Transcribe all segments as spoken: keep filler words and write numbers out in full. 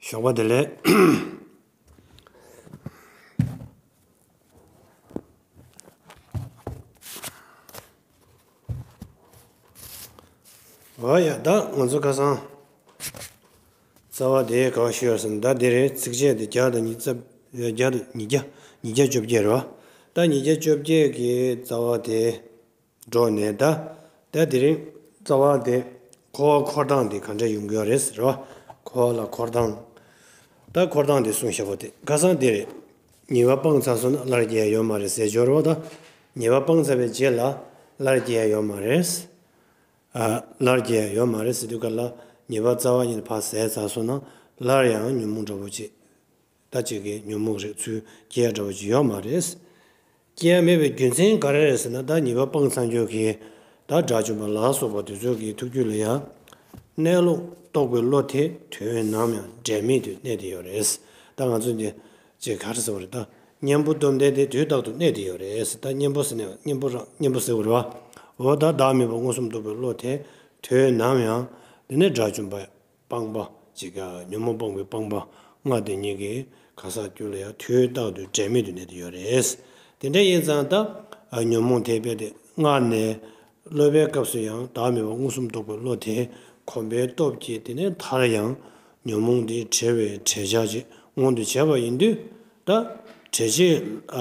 ཞོགས་པ་བདེ་ལེགས། འོ་ཡ། ད་ང་ཚོ་ཁ་སང་རྩ་བ་དེ་ག་པར་ཞུས་ཡོད་ཟེར་ན། ད་འདི་རེད། ཚིགས་བཅད་དེ་བརྒྱ་དང་ཉི་ཤུ་རྩ། བརྒྱ་དང་ཉིས་བརྒྱ། ཉིས་བརྒྱ་བཅོ་བརྒྱད་རེད་བ། ད་ཉིས་བརྒྱ་བཅོ་བརྒྱད་ཀྱི་རྩ་བ་དེ་འགྲོ་ནས། ད་ད་དེ་རིང་རྩ་བ་དེ་འཁོར་བ་འཁོར་སྟངས་དེ་ག་འདྲ་ཡོང་གི་ཡོད་རེད་ཟེར་བ། འཁོར་བ་ལ་འཁོར་སྟངས། ད་འཁོར་སྟངས་དེ་གསུངས་བཞག་པ་དེ་ཁ་སང་དེ་རེད། ཉེས་པ་སྤངས་ཚར་སོང་ན་སླར་རྒྱག་ཡ་ཡོད་མ་རེད་ཟེར་ཡོད་རེད་བ། ད་ཉེས་པ་སྤངས་ཚར་བའི་རྗེས་ལ་སླར་རྒྱག་ཡ་ཡོད་མ་རེད། ཨ། སླར་རྒྱག་ཡ་ཡོད་མ་རེད་ཟེར་དུས་ག་ལ། ཉེས་པ་རྩ་བ་ཉིད་ནས་ཕར་ཟད་ཚར་སོང་ན་སླར་ཡང་ཉོན་མོངས་འདྲ་བོ་ཅིག་ད་ཅིག་གི་ཉོན་མོངས་རིགས་ཚུར་སྐྱེ་འདྲ་བོ་ཅིག་ཡོད་མ་རེད། སྐྱེ་ཡ་མེད་པའི་རྒྱུ་མཚན་ག་རེ་རེད་ཟེར་ན། ད་ཉེས་པ་སྤངས་ཚར་ཁྱོད་ཀྱིས་ད་དགྲ་བཅོམ་པ་ལ་སོགས་པ་དེ་ཚོ་གི་ཐུགས་རྒྱུད་ལ་ཡང་གནས་ལུགས་རྟོགས་པའི་བློ་དེ་དོན་ནམ་ཡང་འབྲལ་མེད་དུ་གནས་བསྡད་ཡོད་རེད། ད་ང་ཚོ་འདི་ཅིག་ག་རེ་ཟེར་བ་རེད། ད་གཉེན་པོ་སྟོབས་ལྡན་དེ་དུས་རྟག་ཏུ་གནས་བསྡད་ཡོད་རེད། ད་གཉེན་པོ་ཟེར་ནས་གཉེན་པོ་རང་གཉེན་པོ་ཟེར་བ་རེད་བ། འོ་ད་བདག་མེད་པ་མངོན་སུམ་རྟོགས་པའི་བློ་དེ་དོན་ནམ་ཡང་དེ་ནས་དགྲ་བཅོམ་པ། སྤངས་པ་ཅིག་ཉོན་མོངས་སྤངས་པའི་སྤངས་པ་ལྔ་དེ་ཉིད་ཀྱིས་གང་ཟག་ཁྱོད་ལ་ཡང་དུས་རྟག་ཏུ་འབྲལ་མེད་དུ་གནས་ཏེ་ཡོད་རེད། དེ་འདྲ་ཡིན་ཙང་ད་ཉོན་མོངས་དེ་རྦད་དེ་སྔར་ནས་སློབ་པའི་སྐབས་སུ་ཡང་བདག་མེད་པ་མངོན་སུམ་རྟོགས་པའི་བློ་དེ་གོམས་པའི་སྟོབས་ཀྱིས། དེ་ནས་མཐར་ཡང་ཉོན་མོངས་འདི་བྲལ་བའི་བྲལ་བྱ་ཅིག་མངོན་དུ་བྱས་པ་ཡིན་དུས། ད་བྲལ་བྱེད་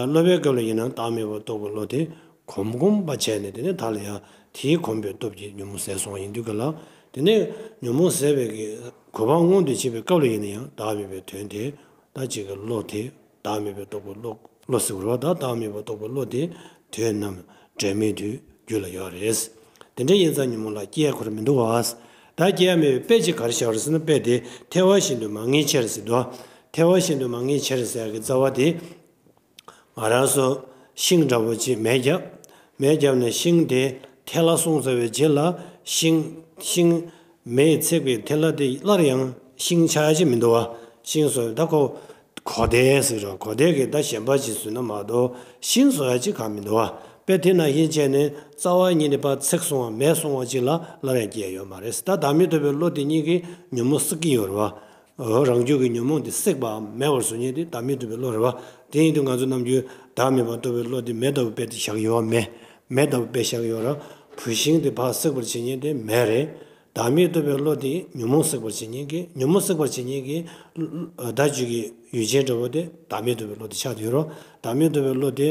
སློབ་པའི་སྐབས་ལ་ཡིན་ན་བདག་མེད་པ་རྟོགས་པའི་བློ་དེ་གོམས་གོམས་པ་བྱས་ནས། དེ་ནས་མཐར་ལ་ཡང་དེའི་གོམས་པའི་སྟོབས་ཀྱིས་ཉོན་མོངས་ཟད་སོང་བ་ཡིན་དུས་ག་ལ། དེ་ནས་ཉོན་མོངས་ཟད་པའི་གི་གོ་འཕང་མངོན་དུ་བྱེད་པའི་སྐབས་ལ་ཡིན་ན་ཡང་བདག་མེད་པའི་དོན་དེ། ད་ཅིག་གི་བློ་དེ་བདག་མེད་པའི་རྟོགས་པའི་བློ། བློ་ཟེར་བ་རེད་བ། ད་བདག་མེད་པའི་རྟོགས་པའི་བློ་དེ་དོན་ནམ་འབྲལ་མེད་དུ་རྒྱུད་ལ་ཡོད་རེད། དེ་འདྲ་ཡིན་ཙང་ཉོན་མོངས་ལ་སྐྱེ་ཡ་ཁོ་རང་མི་འདུག་བ། ད་སྐྱེ་ཡ་མེད་པའི་དཔེ་ཅིག་ག་རེ་བཞག་རེད་ཟེར་ན། དཔེ་དེ་ཐལ་བ་བཞིན་དུ་མ་ངེས་ཕྱིར་ཟེར་འདུག་བ། ཐལ་བ་བཞིན་དུ་མ་ངེས་ཕྱིར་ཟེར་ཡ་གི་རྩ་བ་དེ། ང་རང་ཚོ་ཤིང་འདྲ་བོ་ཅིག་མེ་བརྒྱབ། མེ་བརྒྱབ་ནས་ཤིང་དེ་ཐལ་ལ་སོང་ཚར་བའི་རྗེས་ལ་ཤིང་། ཤིང་མེས་ཚིག་པའི་ཐལ་ལ་དེ་སླར་ཡང་ཤིང་ཆགས་ཡ་ཅིག་མི་འདུག་བ། ཤིང་བཟོ་ད་ཁོ་གོ་དེ་ཟེར་རོ། གོ་དེ་གི་ད་གཞན་པ་ཅིག་བཟོས་ན་མ་གཏོགས་ཤིང་བཟོ་ཡ་ཅིག་གང་མི་འདུག་བ། དཔེ་དེ་ནང་བཞིན་བྱས་ནས་རྩ་བ་ཉིད་ནས་ཕར་ཚིག་སོང་བ་མེ་སོང་བ་ཅིག་ལ་སླར་ཡང་སྐྱེ་ཡ་ཡོད་མ་རེད། ད་བདག་མེད་རྟོགས་པའི་བློ་དེ་ཉིད་ཀྱིས་ཉོན་མོངས་བསྲེག་གི་ཡོད་རེད་བ། འོ། རང་རྒྱུད་ཀྱི་ཉོན་མོངས་དེ་བསྲེག་པའམ་མེད་པར་བཟོ་མཁན་དེ་བདག་མེད་རྟོགས་པའི་བློ་རེད་བ། དེ་ཡིན་དུས་ང་ཚོ་རྣམས་ཀྱིས་བདག་མེད་པར་རྟོགས་པའི་བློ་དེ་མེ་ལྟ་བུ་དཔེ་དེ་བཞག་ཡོད་བ། མེ། མེ་ལྟ་བུ་དཔེ་བཞག་ཡོད་ར། བུད་ཤིང་དེ་ཕར་བསྲེག་པར་བྱེད་མཁན་དེ་མེ་རེད། བདག་མེད་རྟོགས་པའི་བློ་དེ་ཉོན་མོངས་བསྲེག་པར་བྱེད་མཁན་གྱི། ཉོན་མོངས་བསྲེག་པར་བྱེད་མཁན་གྱི་བདག་རྒྱུད་ཀྱི་ཡུལ་ཅན་འདྲ་བོ་དེ་བདག་མེད་རྟོགས་པའི་བློ་དེ་ཆགས་ཡོད་ར། བདག་མེད་རྟོགས་པའི་བློ་དེ་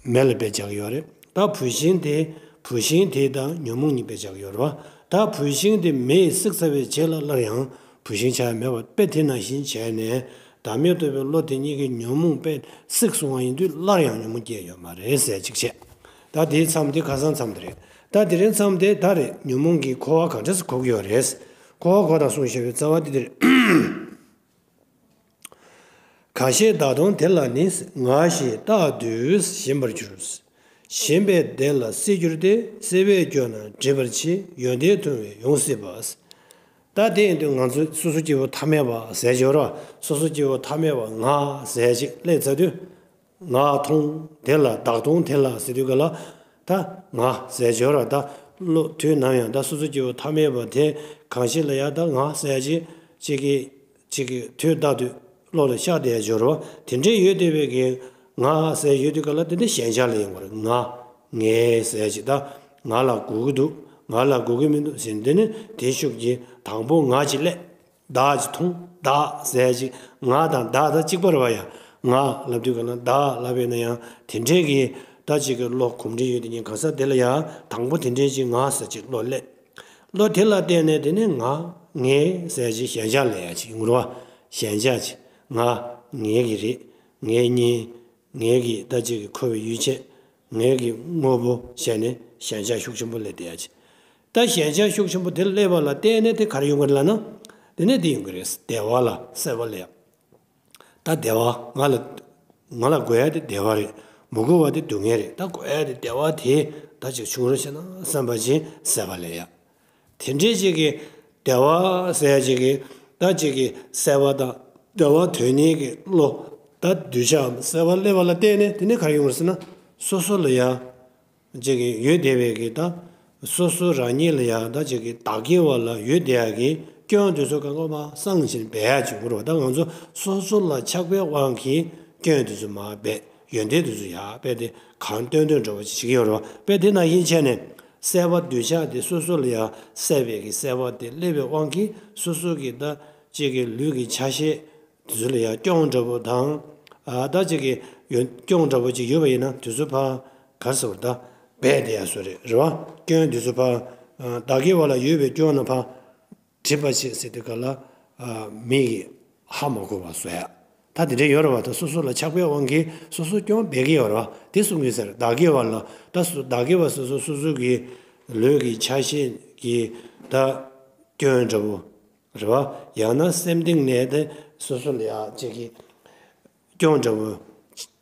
མེ་ལ་དཔེ་བཞག་ཡོད་རེད། ད་བུད་ཤིང་དེ། བུད་ཤིང་དེ་དང་ཉོན་མོངས་གཉིས་དཔེ་བཞག་ཡོད་རེད་བ། ད་བུད་ཤིང་དེ་མེས་བསྲེགས་ཚར་བའི་རྗེས་ལ་སླར་ཡང་བུད་ཤིང་ཆགས་ཡ་མེད་པ། དཔེ་དེ་ནང་བཞིན་བྱས་ནས་བདག་མེད་རྟོགས་པའི་བློ་དེ་ཉིད་ཀྱིས་ཉོན་མོངས་དཔེ་བསྲེགས་སོང་བ་ཡིན་དུས་སླར་ཡང་ཉོན་མོངས་སྐྱེ་ཡ་ཡོད་མ་རེད་ཟེར་ཅིག་བྱས། ད་དེའི་མཚམས་དེ་ཁ་སང་མཚམས་དེ་རེད། ད་དེ་རིང་མཚམས་དེ་ད་རེད། ཉོན་མོངས་ཀྱི་འཁོར་བ་ག་འདྲ་སེ་འཁོར་གྱི་ཡོད་རེད། འཁོར་བ་འཁོར་སྟངས་གསུངས་བཞག་པའི་རྩ་བ་དེ་དེ་རེད། གང་ཞིག་བདག་དང་དེ་ལ་ནི། ང་ཞེས་རྟག་ཏུ་ཞེན་པར་འགྱུར། ཞེན་པས་དེ་ལ་སྲིད་འགྱུར་ཏེ། སྲིད་པས་སྐྱོ་ན་འདྲིས་པར་བྱེད། ཡོན་ཏན་མཐོང་བས་ཡོངས་སྲིད་པ། ད་དེ་ཡིན་དུས་ང་ཚོ་སོ་སོ་སྐྱེ་བོ་ཐ་མལ་པ་ཟེར་གྱི་ཡོད་ར། སོ་སོ་སྐྱེ་བོ་ཐ་མལ་པ་ང་ཟེར་ཅིག་སླེབས་ཚར་དུས། ང་མཐོང་དེ་ལ། བདག་མཐོང་དེ་ལ་ཟེར་དུས་ག་ལ། ད་ང་ཟེར་གྱི་ཡོད་ར། ད་བློ་དུས་ནམ་ཡང་ད་སོ་སོ་སྐྱེ་བོ་ཐ་མལ་པ་དེ་གང་ཞིག་ལ་ཡང་ད་ང་ཟེར་ཅིག་ཅིག་གི་ཅིག་གི་དུས་རྟག་ཏུ་བློ་ལ་ཤར་བསྡད་ཡ་ཡོད་རེད་བ། དེ་འདྲའི་ཡོད་བསྡད་པའི་གི་ང་ཟེར་ཡོད་དུས་ག་ལ། དེ་འདྲ་ཞེན་ཆགས་ལ་ཡོང་བ་རེད། ང་། ངའི་ཟེར་ཅིག་ད་ང་ལ་དགོས་ཀྱི་འདུག་ང་ལ་དགོས་ཀྱི་མི་འདུག་ཟེར། དེ་ནི་དེའི་ཤུགས་ཀྱིས་དང་པོ་ང་ཅིག་སླེབས། བདག་ཅིག་མཐོང་། བདག་ཟེར་ཅིག་ང་དང་བདག་ད་གཅིག་པ་རེད་བ་ཡ། ང་ལབ་དུས་ག་ལ། བདག་ལབ་པས་ན་ཡང་དེ་འདྲའི་གི་ད་ཅིག་གི་བློ་གོམས་འདྲིས་ཡོད་དེ་ཉིད་གང་ཟག་དེ་ལ་ཡང་དང་པོ་དེ་འདྲའི་ཅིག་ང་ཟེར་ཅིག་བློ་སླེབས། བློ་དེ་ལ་བརྟེན་ནས་དེ་ནས་ང་། ངའི་ཟེར་ཅིག་ཞེན་ཆགས་ལ་ཡ་ཅིག་ཡོང་རེད་བ། ཞེན་ཆགས་ཅིག་ང་། ངའི་གི་རེད། ངའི་གཉིས། ངའི་གི་ད་ཅིག་གི་འཁོར་བའི་ཡུལ་ཅན། ངའི་གི་དངོས་པོ་བྱས་ནས་ཞེན་ཆགས་ཤུགས་ཆེན་པོ་སླེབས་བསྡད་ཡ་ཅིག་ད་ཞེན་ཆགས་ཤུགས་ཆེན་པོ་དེ་སླེབས་པ་ལ་བརྟེན་ནས་དེ་ག་རེ་ཡོང་གི་རེད་ལབ་ན། དེ་ནས་དེ་ཡོང་གི་རེད། བདེ་བ་ལ་སྲེད་པ་སླེབས་ཡ། ད་བདེ་བ་ང་ལ། ང་ལ་དགོས་ཡ་དེ་བདེ་བ་རེད། མི་དགོས་པ་དེ་སྡུག་བསྔལ་རེད། ད་དགོས་ཡ་དེ་བདེ་བ་དེ་ད་ཅིག་བྱུང་རོགས་བྱས་ན་བསམ་པ་ཅིག་སྲེད་པ་སླེབས་ཡ། དེ་འདྲའི་ཅིག་གི་བདེ་བ་ཟེར་ཡ་ཅིག་གི་ད་ཅིག་གི་སྲེད་པ་དང་བདེ་བ་འདོད་ནི་གི་བློ། ད་འདོད་ཆགས་སྲེད་པ་སླེབས་པ་ལ་བརྟེན་ནས་དེ་ནས་ག་རེ་ཡོང་བ་རེད་ཟེར་ན། སོ་སོ་ལ་ཡ་ཅིག་གི་ཡོད་བསྡད་པའི་གི་ད་སོ་སོ་རང་ཉིད་ལ་ཡ་ད་ཅིག་གི་བདག་གི་བ་ལ་ཡོད་བསྡད་ཡ་གི་ སྐྱོན་དེ་ཚོ་གང་ག་མར་སངས་བྱས་ནས་སྦས་ཡག་བྱེད་དགོས་རེད་བ། ད་ང་ཚོ་སོ་སོ་ལ་ཆགས་པའི་དབང་གིས་སྐྱོན་དེ་ཚོ་མར་སྦས། ཡོན་ཏན་དེ་ཚོ་ཡར་སྦས་ཏེ་གང་བཏོན་བཏོན་འདྲ་བོ་ཅིག་བྱེད་ཀྱི་ཡོད་རེད་བ། དཔེ་དེ་ནང་བཞིན་བྱས་ནས་སྲེད་པ་འདོད་ཆགས་དེ་སོ་སོ་ལ་ཡར་སྲེད་པའི་གི་སྲེད་པ་དེ་སླེབས་པའི་དབང་གིས་སོ་སོ་གི་ད་ཅིག་གི་ལུས་ཀྱི་ཆ་ཤས་དེ་ཚོ་ལ་ཡང་སྐྱོན་འདྲ་པོ་དང་། ཨ་ད་ཅིག་གི་ཡོད་སྐྱོན་འདྲ་པོ་ཅིག་ཡོད་པ་ཡིན་ན་དེ་ཚོ་ཕར་ག་རེ་ཟེར་དགོས་རེད། ད་སྦས་བསྡད་ཡ་བཟོ་རེད། རེད་བ། སྐྱོན་དེ་ཚོ་ཕར་ཨ་བདག་གི་བ་ལ་ཡོད་པའི་སྐྱོན་རྣམས་ཕར་སྒྲིབ་པ་བྱེད་ཟེར་དུས་ག་ལ་ཨ་མིག་གིས་ཧ་མ་གོ་བ་བཟོ་ཡ། ད་དེ་འདྲ་ཡོད་རེད་བ། ད་སོ་སོ་ལ་ཆགས་པའི་དབང་གིས་སོ་སོ་སྐྱོན་སྦས་ཀྱི་ཡོད་རེད་བ། དེ་གསུང་གི་ཟེར། བདག་གི་བ་ལ་ད་སོ་བདག་གི་བ་སོ་སོ་སོ་སོ་གི་ལུས་ཀྱི་ཆ་ཤས་ཀྱི་ད་སྐྱོན་འདྲ་པོ། རེད་བ། ཡང་ན་སེམས་གཏིང་ནས་དེ་སོ་སོ་ལ་ཡ་ཅིག་གི་སྐྱོན་འདྲ་པོ་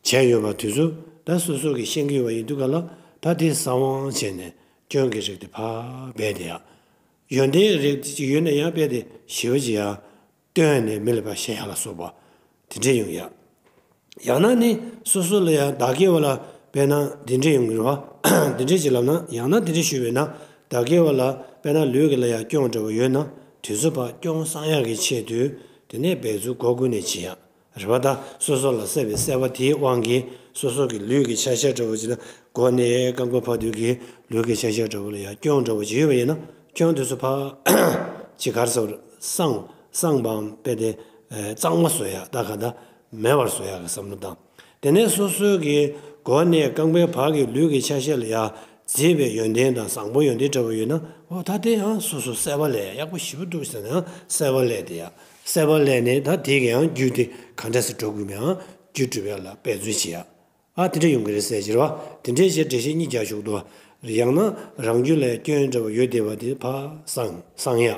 བྱས་ཡོད་པ་དེ་ཚོ་ད་སོ་སོ་གིས་ཤེས་ཀྱི་ཡོད་པ་ཡིན་དུས་ག་ལ་ད་དེ་གསང་དབང་བྱས་ནས་སྐྱོན་གྱི་རིགས་དེ་ཕར་སྦས་བསྡད་ཡ། ཡོན་ཏན་རིགས་ཅིག་ཡོད་ན་ཡང་དཔེ་དེ་ཞེ་པོ་ཅིག་ཡ་བཏོན་ནས་མི་ལ་ཕར་བཤད་ཡ་ལ་སོགས་པ་དེ་འདྲ་ཡོང་ཡ། ཡང་ན་ནི་སོ་སོ་ལ་ཡང་བདག་གི་བ་ལ་དཔེར་ན་འདི་འདྲ་ཡོང་གི་རེད་བ། འདི་འདྲ་ཅིག་ལབ་ན་ཡང་ན་འདི་འདྲ་ཞུས་པས་ན། བདག་གི་བ་ལ་དཔེར་ན་ལུས་ཀྱི་ལ་ཡང་སྐྱོན་འདྲ་བོ་ཡོད་ན་དེ་ཚོ་ཕར་སྐྱོན་སངས་ཡག་གི་ཆེད་དུ་དེ་ནས་འབད་རྩོལ་སྒོ་ཀུན་ནས་བྱེད་ཡ། རེད་བ། ད་སོ་སོ་ལ་སྲེད་པའི་སྲེད་པ་དེའི་དབང་གིས་སོ་སོ་གི་ལུས་ཀྱི་ཆ་ཤས་འདྲ་བོ་ཅིག་ན་མགོ་ནས་རྐང་པ་བར་དུ་གི་ལུས་ཀྱི་ཆ་ཤས་འདྲ་བོ་ལ་ཡང་སྐྱོན་འདྲ་བོ་ཅིག་ཡོད་པ་ཡིན་ན་སྐྱོན་དེ་ཚོ་ཕར་ཅིག་ག་རེ་ཟེར་སངས་སངས་པའམ་དཔེ་དེ་གཙང་མ་བཟོ་ཡ། ད་ག་ད་མེད་པར་བཟོ་ཡག་གི་བསམ་བློ་བཏང་། དེ་ནས་སོ་སོའི་གི་མགོ་ནས་རྐང་པའི་བར་གྱི་ལུས་ཀྱི་ཆ་ཤས་ལ་ཡང་མཛེས་པའི་ཡོན་ཏན་དང་བཟང་པོ་ཡོན་ཏན་འདྲ་བོ་ཡོད་ན། འོ་ད་དེ་ཡང་སོ་སོ་སྲེད་པ་ལས་ཡག་པོ་ཞེ་པོ་འདུག་ཟེར་ན་ཡང་སྲེད་པ་ལས་དེ་ཡང་སྲེད་པ་ལས་ནས་ད་དེ་གི་ཡང་རྒྱུ་དེ་ག་འདྲ་སེ་འགྲོ་དགོས་མིན་ཡང་རྒྱུ་སྒྲུབ་ཡག་ལ་འབད་རྩོལ་བྱེད་ཡག། ཨ་དེ་འདྲ་ཡོང་གི་རེད་ཟེར་གྱི་རེད་བ། དེ་འདྲའི་ཞེས་འགྲེལ་བཤད་གཉིས་རྒྱག་ཆོག་འདུག་བ། ཡང་ན་རང་རྒྱུད་ལ་སྐྱོན་འདྲ་བ་ཡོད་བསྡད་པ་དེ་ཕར་སངས་སངས་ཡ།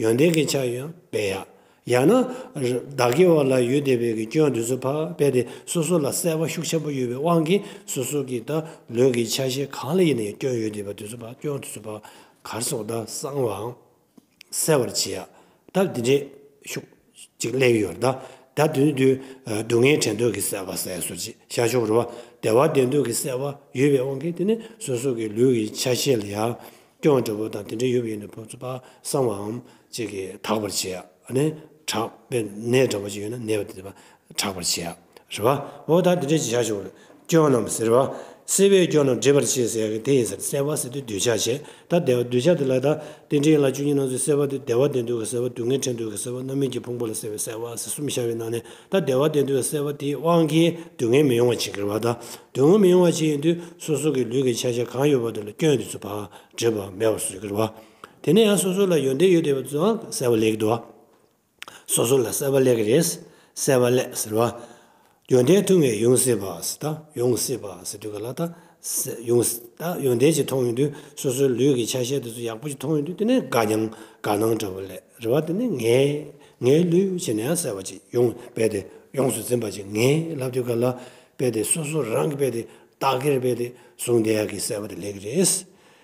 ཡོན་ཏན་གྱི་ཆ་ཡང་སྦས་ཡ། ཡང་ན་བདག་གི་བ་ལ་ཡོད་བསྡད་པའི་གི་སྐྱོན་དེ་ཚོ་ཕར་སྦས་ཏེ་སོ་སོ་ལ་སྲེད་པ་ཤུགས་ཆེན་པོ་ཡོད་པའི་དབང་གིས་སོ་སོ་གི་ད་ལུས་ཀྱི་ཆ་ཤས་གང་ལ་ཡིན་ན་ཡང་སྐྱོན་ཡོད་བསྡད་པ་དེ་ཚོ་ཕར་སྐྱོན་དེ་ཚོ་ཕར་ག་རེ་ཟེར་དགོས་རེད། ད་སངས་པའམ། སེལ་བར་བྱེད་ཡ། ད་འདི་འདྲའི་ཤུགས་ཅིག་སླེབས་ཡོད་རེད། ད་ད་དུས་དུས་སྡུག་བསྔལ་བྲལ་འདོད་ཀྱི་སྲེད་པ་ཟེར་སོགས་ཅིག་བཞག་ཆོག་རེད་བ། བདེ་བ་ལྡན་འདོད་ཀྱི་སྲེད་པ་ཡོད་པའི་དབང་གིས་དེ་ནི་སོ་སོ་གི་ལུས་ཀྱི་ཆ་ཤས་ལ་ཡང་སྐྱོན་འདྲ་པོ་དང་དེ་འདྲ་ཡོད་པ་ཡིན་ན་ཕོ་ཚོད་པ་སངས་པའམ་ཅིག་གིས་དག་པར་བྱེད་ཡ། ཨ་ནི་དྲག་པའི་ནད་འདྲ་པོ་ཅིག་ཡོད་ན་ནད་པ་དེ་དག་པར་བྱེད་ཡ། རེད་བ། འོ་ད་འདི་འདྲ་ཅིག་བྱ་ཆོག་རེད། སྐྱོན་རྣམས་ཟེར་བ། སྲེད་པའི་སྐྱོན་རྣམས་སྒྲིབ་པར་བྱེད་ཟེར་ཡ་གི་དེ་ཡིན་ཟེར། སྲེད་པ་ཟེར་དུས་འདོད་ཆགས་བྱེད། ད་བདེ་བ་འདོད་ཆགས་དེ་ལ་ད་རྟེན་འབྲེལ་ཡན་ལག་བཅུ་གཉིས་ནང་གསེས་སྲེད་པ་དེ་བདེ་བ་ལྡན་འདོད་ཀྱི་སྲེད་པ། སྡུག་བསྔལ་བྲལ་འདོད་ཀྱི་སྲེད་པ། རྣམ་སྨིན་གྱི་ཕུང་པོ་ལ་སྲེད་པའི་སྲེད་པ་ཟེར་གསུམ་བཞག་པའི་ནང་ནས་ད་བདེ་བ་ལྡན་འདོད་ཀྱི་སྲེད་པ་དེའི་དབང་གིས་སྡུག་བསྔལ་མི་ཡོང་བ་བྱེད་ཀྱི་རེད་བ། ད་སྡུག་བསྔལ་མི་ཡོང་བ་བྱེད་ཡོང་དུས་སོ་སོ་གི་ལུས་ཀྱི་ཆ་ཤས་གང་ཡོད་པ་དེ་ལ་སྐྱོན་དེ་ཚོ་ཕར་སྒྲིབ་པ་མེད་པར་བཟོ་གི་རེད་བ། དེ་ནས་ཡང་སོ་སོ་ལ་ཡོན་ཏན་ཡོད་བསྡད་པ་ཚོའང་སྲེད་པ་སླེབས་ཀྱི་འདུག་བ། སོ་སོ་ལ་སྲེད་པ་སླེབས་ཀྱི་རེད། སྲེད་པ་སླེབས་ཟེར་བ། ཡོན་ཏན་མཐོང་བས་ཡོངས་སྲེད་པ་ཟེར། ད་ཡོངས་སྲེད་པ་ཟེར་དུས་ག་ལ་ད་སྲེད་ཡོངས་ད་ཡོན་ཏན་ཅིག་མཐོང་ཡོང་དུས་སོ་སོའི་ལུས་ཀྱི་ཆ་ཤས་དེ་ཚོ་ཡག་པོ་ཅིག་མཐོང་ཡོང་དུས་དེ་ནས་དགའ་སྣང་དགའ་སྣང་འདྲ་བོ་སླེབས་རེད་བ། དེ་ནས་ངའི་ངའི་ལུས་བྱས་ནས་ཡང་སྲེད་པ་ཅིག་ཡོངས་རྦད་དེ་ཡོངས་སུ་འཛིན་པ་ཅིག་ངའི་ལབ་དུས་ག་ལ་རྦད་དེ་སོ་སོ་རང་གིས་རྦད་དེ་བདག་གིར་རྦད་དེ་བཟུང་བསྡད་ཡག་གི་སྲེད་པ་དེ་སླེབས་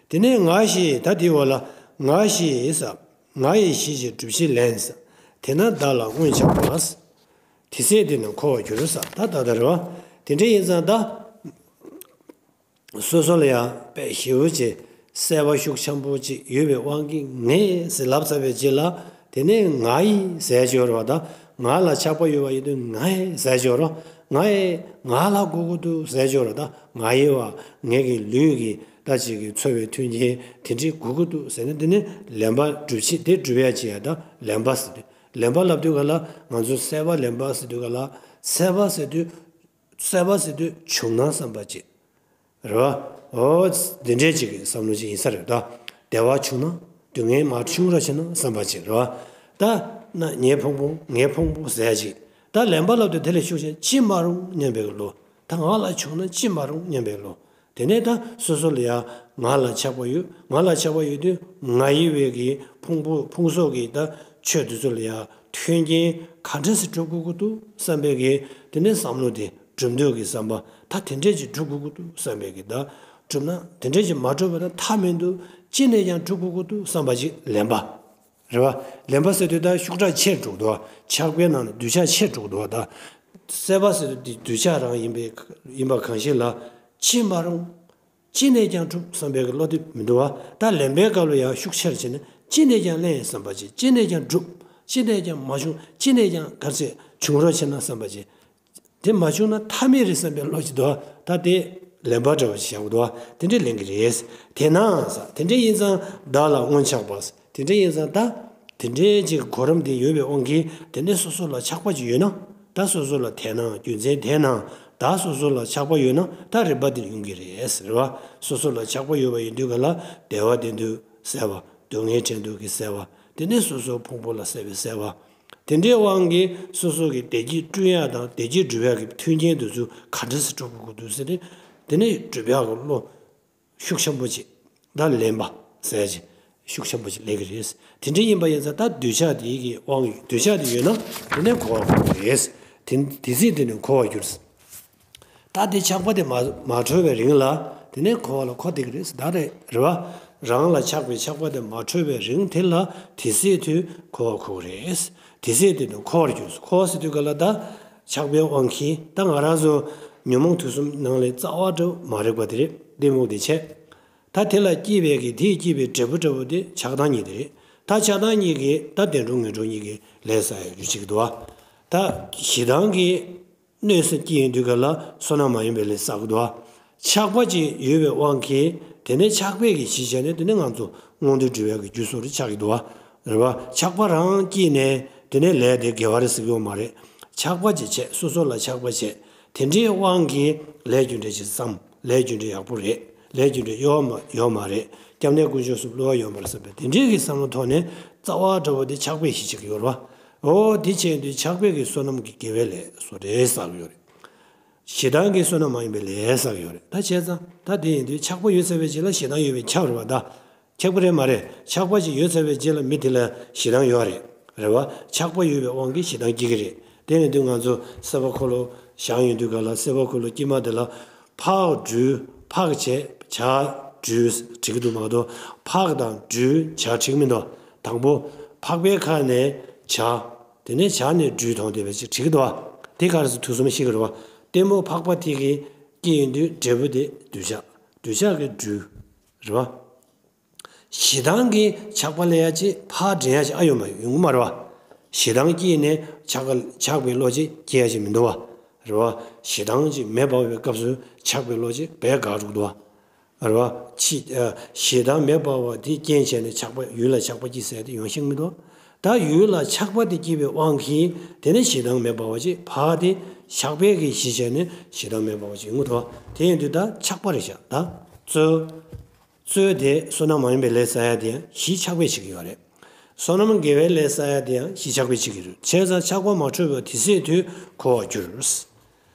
ཀྱི་རེད། དེ་ནས་ང་ཞེས་ད་དེའི་འོག་ལ་ང་ཞེས་ཟེར། ང་ཡི་ཞེས་བྱའི་སྒྲུབ་བྱེད་ལན་ཟེར། དེས་ན་བདག་ལ་མངོན་ཆགས་པ། དེ་ཚེ་དེ་ནི་འཁོར་བར་འགྱུར་ཟེར། ད་ད་ལྟ་རེད་བ། དེ་འདྲ་ཡིན་ཙང་ད་སོ་སོ་ལ་ཡང་དཔེ་ཞེ་པོ་ཅིག་སྲེད་པ་ཤུགས་ཆེན་པོ་ཅིག་ཡོད་པའི་དབང་གིས་ངས་ཟེར་ལབ་ཚར་བའི་རྗེས་ལ་དེ་ནས་ང་ཡི་ཟེར་ཡག་ཅིག་ཡོད་རེད་བ། ད་ང་ལ་ཆགས་པ་ཡོད་པ་ཡིན་དུས་ང་ཡི་ཟེར་ཡག་ཅིག་ཡོད་རེད། ང་ཡི་ང་ལ་དགོས་ཀྱི་འདུག་ཟེར་ཡག་ཅིག་ཡོད་རེད། ད་ང་ཡི་བ་ངེད་ཀྱི་ལུས་ཀྱི་ད་ཅིག་གི་འཚོ་བའི་མཐུན་རྐྱེན་དེ་འདྲའི་དགོས་ཀྱི་འདུག་ཟེར་ནས་དེ་ནས་ལེན་པ་སྒྲུབ་བྱེད་དེ་སྒྲུབ་ཡག་ཅིག་ཡ་ད་ལེན་པ་ཟེར་དུས། ལེན་པ་ལབ་དུས་ག་ལ་ང་ཚོ་སྲེད་པ་ལེན་པ་ཟེར་དུས་ག་ལ་སྲེད་པ་ཟེར་དུས་སྲེད་པ་ཟེར་དུས་བྱུང་ན་བསམ་པ་ཅིག་རེད་བ། འོ་འདི་འདྲའི་ཅིག་གི་བསམ་བློ་ཅིག་ཡིན་ས་རེད། ད་བདེ་བ་བྱུང་ན་སྡུག་བསྔལ་མ་བྱུང་ར་བྱས་ན་བསམ་པ་ཅིག་རེད་བ། ད་ན་ངའི་ཕུང་པོ་ངའི་ཕུང་པོ་ཟེར་ཡག་ཅིག་ད་ལེན་པ་ལབ་དུས་དེ་ལས་ཤུགས་ཆེ་ཅི་མ་རུང་སྙམ་པའི་བློ། ད་ང་ལ་བྱུང་ན་ཅི་མ་རུང་སྙམ་པའི་བློ། དེ་ནས་ད་སོ་སོ་ལ་ཡང་ང་ལ་ཆགས་པ་ཡོད། ང་ལ་ཆགས་པ་ཡོད་དུས་ང་ཡི་བའི་གི་ཕུང་པོ་ཕུང་སོགས་ཀྱི་ད་ཆོས་དེ་ཚོ་ལ་ཡང་མཐུན་རྐྱེན་ག་འདྲ་སེ་སྒྲུབ་དགོས་ཀྱི་འདུག་བསམ་པའི་གི་དེ་ནས་བསམ་བློ་དེ་སྒྲུབ་འདོད་ཀྱི་བསམ་པ། ད་དེ་འདྲས་ཅིག་སྒྲུབ་དགོས་ཀྱི་འདུག་བསམ་པའི་གི་ད་སྒྲུབ་ན་དེ་འདྲས་ཅིག་མ་སྒྲུབ་པ་ན་མཐའ་མི་འདུག་ཅི་ནས་ཀྱང་སྒྲུབ་དགོས་ཀྱི་འདུག་བསམ་པ་ཅིག་ལེན་པ། རེད་བ། ལེན་པ་ཟེར་དུས་ད་ཤུགས་དྲག་ཆེར་འགྲོ་གི་འདུག་བ། ཆགས་པའི་ནང་ནས་འདོད་ཆགས་ཆེར་འགྲོ་གི་འདུག་བ། ད་སྲེད་པ་ཟེར་དུས་འདི་འདོད་ཆགས་རང་ཡིན་པའི་ཡིན་པ་གང་ཞིག་ལ་ཅི་མ་རུང་ཅི་ནས་ཀྱང་འགྲུབ་བསམ་པའི་བློ་དེ་མི་འདུག་བ། ད་ལེན་པའི་སྐབས་ལ་ཡང་ཤུགས་ཆེར་བྱས་ནས་ ཅི་ནས་ཀྱང་གླེང་བསམ་པ་བྱེད། ཅི་ནས་ཀྱང་སྒྲུབ། ཅི་ནས་ཀྱང་མ་བྱུང་། ཅི་ནས་ཀྱང་ག་རེ་ཟེར། བྱུང་རོགས་བྱེད་ན་བསམ་པ་བྱེད། དེ་མ་བྱུང་ན་ཐབས་མེད་རེད་བསམ་པའི་བློ་ཅིག་འདུག་ད་དེ་ལེན་པ་འདྲ་བ་ཞིག་བཞག་དགོས་འདུག་དེ་འདྲས་ལེན་གྱི་རེད། དེས་ན་ཟེར། དེ་འདྲས་ཡིན་ཙང་བདག་ལ་སྔོན་ཆགས་པ། དེ་འདྲས་ཡིན་ཙང་ད་དེ་འདྲས་ཅིག་གོ་རིམ་དེ་ཡོད་པའི་དབང་གིས། དེ་ནས་སོ་སོ་ལ་ཆགས་པ་ཅིག་ཡོད་ན། ད་སོ་སོ་ལ་དེས་ན་རྒྱུ་མཚན་དེས་ན་ད་སོ་སོ་ལ་ཆགས་པ་ཡོད་ན་ད་རིམ་པ་འདིར་ཡོང་གི་རེད། རེད་བ། སོ་སོ་ལ་ཆགས་པ་ཡོད་པ་ཡིན་དུས་ག་ལ་བདེ་བ་དེ་འདུག་ཟེར་བ། སྡུག་བསྔལ་བྲལ་འདུག་གི་ཟེར་བ། དེ་ནས་སོ་སོ་ཕུང་པོ་ལ་སྲེད་པའི་ཟེར་བ། དེ་འདྲའི་དབང་གིས་སོ་སོ་གི་བདེ་སྐྱིད་བསྐྲུན་ཡག་དང་བདེ་སྐྱིད་སྒྲུབ་ཡག་གི་མཐུན་རྐྱེན་དེ་ཚོ་ག་འདྲ་སེ་སྒྲུབ་དགོས་འདུག་ཟེར་ཏེ། དེ་ནས་སྒྲུབ་ཡག་གི་བློ་ཤུགས་ཆེན་པོ་ཅིག་ད་ལེན་པ་ཟེར་ཅིག་ཤུགས་ཆེན་པོ་ཅིག་ལེན་གྱི་རེད། དེ་འདྲ་ཡིན་པ་ཡིན་ཙང་ད་འདོད་ཆགས་དེ་གི་དབང་གིས། འདོད་ཆགས་དེ་ཡོད་ན་དེ་ནས་འཁོར་བར་འཁོར་གྱི་རེད། དེ་དེ་སྲིད་དེ་ནི་འཁོར་བར་འགྱུར། ད་དེ་ཆགས་པ་དེ་མ་མ་གྲོལ་བའི་རིང་ལ་དེ་ནས་འཁོར་བ་ལ་འཁོར་བསྡད་ཀྱི་རེད་ཟེར། ད་རེད། རེད་བ། རང་ལ་ཆགས་པའི་ཆགས་པ་དེ་མ་གྲོལ་བའི་རིང་དེ་ལ་དེ་སྲིད་དུ་འཁོར་བར་འཁོར་གྱི་རེད། དེ་སྲིད་དུ་ནི་འཁོར་བར་འགྱུར། འཁོར་ཟེར་དུས་ག་ལ་ད་ཆགས་པའི་དབང་གིས་ད་ང་རང་ཚོ་ཉོན་མོངས་དུག་གསུམ་ནང་ལས་རྩ་བ་འདྲ་མ་རིག་པ་དེ་རེད། གཏི་མུག་དེ་བྱས། ད་དེ་ལ་སྐྱེས་པའི་གི་དེས་སྐྱེས་པའི་འབྲས་བུ་འདྲ་བོ་དེ་ཆགས་སྡང་གཉིས་དེ་རེད། ད་ཆགས་སྡང་གཉིས་ཀྱིས་ད་བདེ་འགྲོ་ངན་འགྲོ་གཉིས་ཀྱི་ལས་བསགས་ཡག་རྒྱུ་བྱེད་ཀྱི་འདུག་བ། ད་ཞེ་སྡང་གི་གནོད་སེམས་སྐྱེས་ཡོང་དུས་ག་ལ་བསོད་ནམས་མ་ཡིན་པའི་ལས་བསགས་ཀྱི་འདུག་བ། ཆགས་པ་ཅིག་ཡོད་པའི་དབང་གིས་དེ་ནས་ཆགས་པས་ཀྱི་གཞི་བྱས་ནས་དེ་ནས་ང་ཚོ་མངོན་མཐོ་འགྲུབ་ཡག་གི་རྒྱུ་སོགས་རེ་ཆགས་ཀྱི་འདུག་བ། རེད་བ། ཆགས་པ་རང་སྐྱེས་ནས་དེ་ནས་ལས་དེ་དགེ་བ་རེད་ཟེར་གྱི་ཡོད་མ་རེད། ཆགས་པ་ཅིག་བྱས། སོ་སོ་ལ་ཆགས་པ་བྱས། དེ་འདྲའི་དབང་གིས་ལས་རྒྱུ་འབྲས་ཅིག་བསམ། ལས་རྒྱུ་འབྲས་ཡག་པོ་རེད། ལས་རྒྱུ་འབྲས་གཡོ་བ་མ་ཡོད་མ་རེད། སྐྱབས་གནས་དཀོན་མཆོག་གསུམ་བསླུ་བ་ཡོད་མ་རེད་བསམ་པའི་དེ་འདྲའི་གི་བསམ་བློ་ཐོག་ནས་རྩ་བ་འདྲ་བོ་དེ་ཆགས་པས་གཞི་བྱེད་ཀྱི་ཡོད་རེད་བ། འོ་དེ་བྱས་དུས་ཆགས་པས་ཀྱི་བསོད་ནམས་ཀྱི་དགེ་བའི་ལས་སོགས་རེ་བསགས་ཀྱི་ཡོད་རེད། ཞེ་སྡང་གི་བསོད་ནམས་མ་ཡིན་པའི་ལས་བསགས་ཀྱི་ཡོད་རེད། ད་བྱས་ཙང་ད་དེ་ཡིན་དུས་ཆགས་པ་ཡོད་ཚར་བའི་རྗེས་ལ་ཞེ་སྡང་ཡོད་པས་ཁྱབ་རེད་བ། ད་ཁྱབ་ཀྱི་རེད་མ་རེད། ཆགས་པ་ཅིག་ཡོད་ཚར་བའི་རྗེས་ལ་མི་དེ་ལ་ཞེ་སྡང་ཡོད་རེད། རེད་བ། ཆགས་པ་ཡོད་པའི་དབང་གིས་ཞེ་སྡང་སྐྱེ་གི་རེད། དེ་ཡིན་དུས་ང་ཚོ་སྲིད་པ་འཁོར་ལོ་བཞག་ཡོང་དུས་ག་ལ་སྲིད་པ་འཁོར་ལོ་དཀྱིལ་མ་དེ་ལ་ཕག་སྦྲུལ། ཕག་བྱས་བྱ་སྦྲུལ་བྲིས་ཀྱི་འདུག་མ་གཏོགས་ཕག་དང་སྦྲུལ་བྱ་བྲིས་ཀྱི་མི་འདུག་དང་པོ་ཕག་པའི་ཁ་ནས་བྱ། དེ་ནས་བྱ་ནས་སྦྲུལ་མཐོང་བསྡད་པ་ཅིག་བྲིས་ཀྱི་འདུག་བ། དེ་ག་རེ་ཟེར་དུས་གསུམ་ཤེས་ཀྱི་རེད་བ། ལྟད་མོ་ཕག་པ་དེ་གི་སྐྱེས་ཡོང་དུས་འབྲས་བུ་དེ་འདོད་ཆགས། འདོད་ཆགས་ཀྱི་སྦྲུལ། རེད་བ། ཞེ་སྡང་གི་ཆགས་པ་ལས་ཡ་ཅིག་ཕར་འདྲེན་ཡ་ཅིག་ཨ་ཡོད་མ་ཡོང་གི་མ་རེད་བ། ཞེ་སྡང་སྐྱེས་ནས་ཆགས་ཆགས་པའི་བློ་ཅིག་སྐྱེ་ཡ་ཅིག་མི་འདུག་བ། རེད་བ། ཞེ་སྡང་ཅིག་མེ་འབར་བའི་སྐབས་སུ་ཆགས་པའི་བློ་ཅིག་བས་འགག་འགྲོ་གི་འདུག་བ། རེད་བ། ཕྱི་ཨ། ཞེ་སྡང་མེ་འབར་བ་དེ་རྐྱེན་བྱས་ནས་ཆགས་པ་ཡུལ་ལ་ཆགས་པ་སྐྱེས་ཟེར་དེ་ཡོང་ཤེས་མི་འདུག་ད་ཡུལ་ལ་ཆགས་པ་དེ་སྐྱེས་པའི་དབང་གིས་དེ་ནས་ཞེ་སྡང་མེ་འབར་བ་ཅིག་ཕར་དེ་ཆགས་པའི་གི་གཞི་བྱས་ནས་ཞེ་སྡང་མེ་འབར་བ་ཅིག་ཡོང་གི་འདུག་དེ་ཡིན་དུས་ད་ཆགས་པ་རེད་ཤག་ད་རྩོལ། རྩོལ་དེ་བསོད་ནམས་མ་ཡིན་པའི་ལས་བསགས་ཡ་དེ་ཡང་གཞི་ཆགས་པས་བྱེད་ཀྱི་ཡོད་རེད། བསོད་ནམས་དགེ་བའི་ལས་བསགས་ཡ་དེ་ཡང་གཞི་ཆགས་པས་བྱེད་ཀྱི་རེད། བྱས་ཙང་ཆགས་པ་མ་གྲོལ་བར་དེ་སྲིད་དུ་འཁོར་བར་འགྱུར།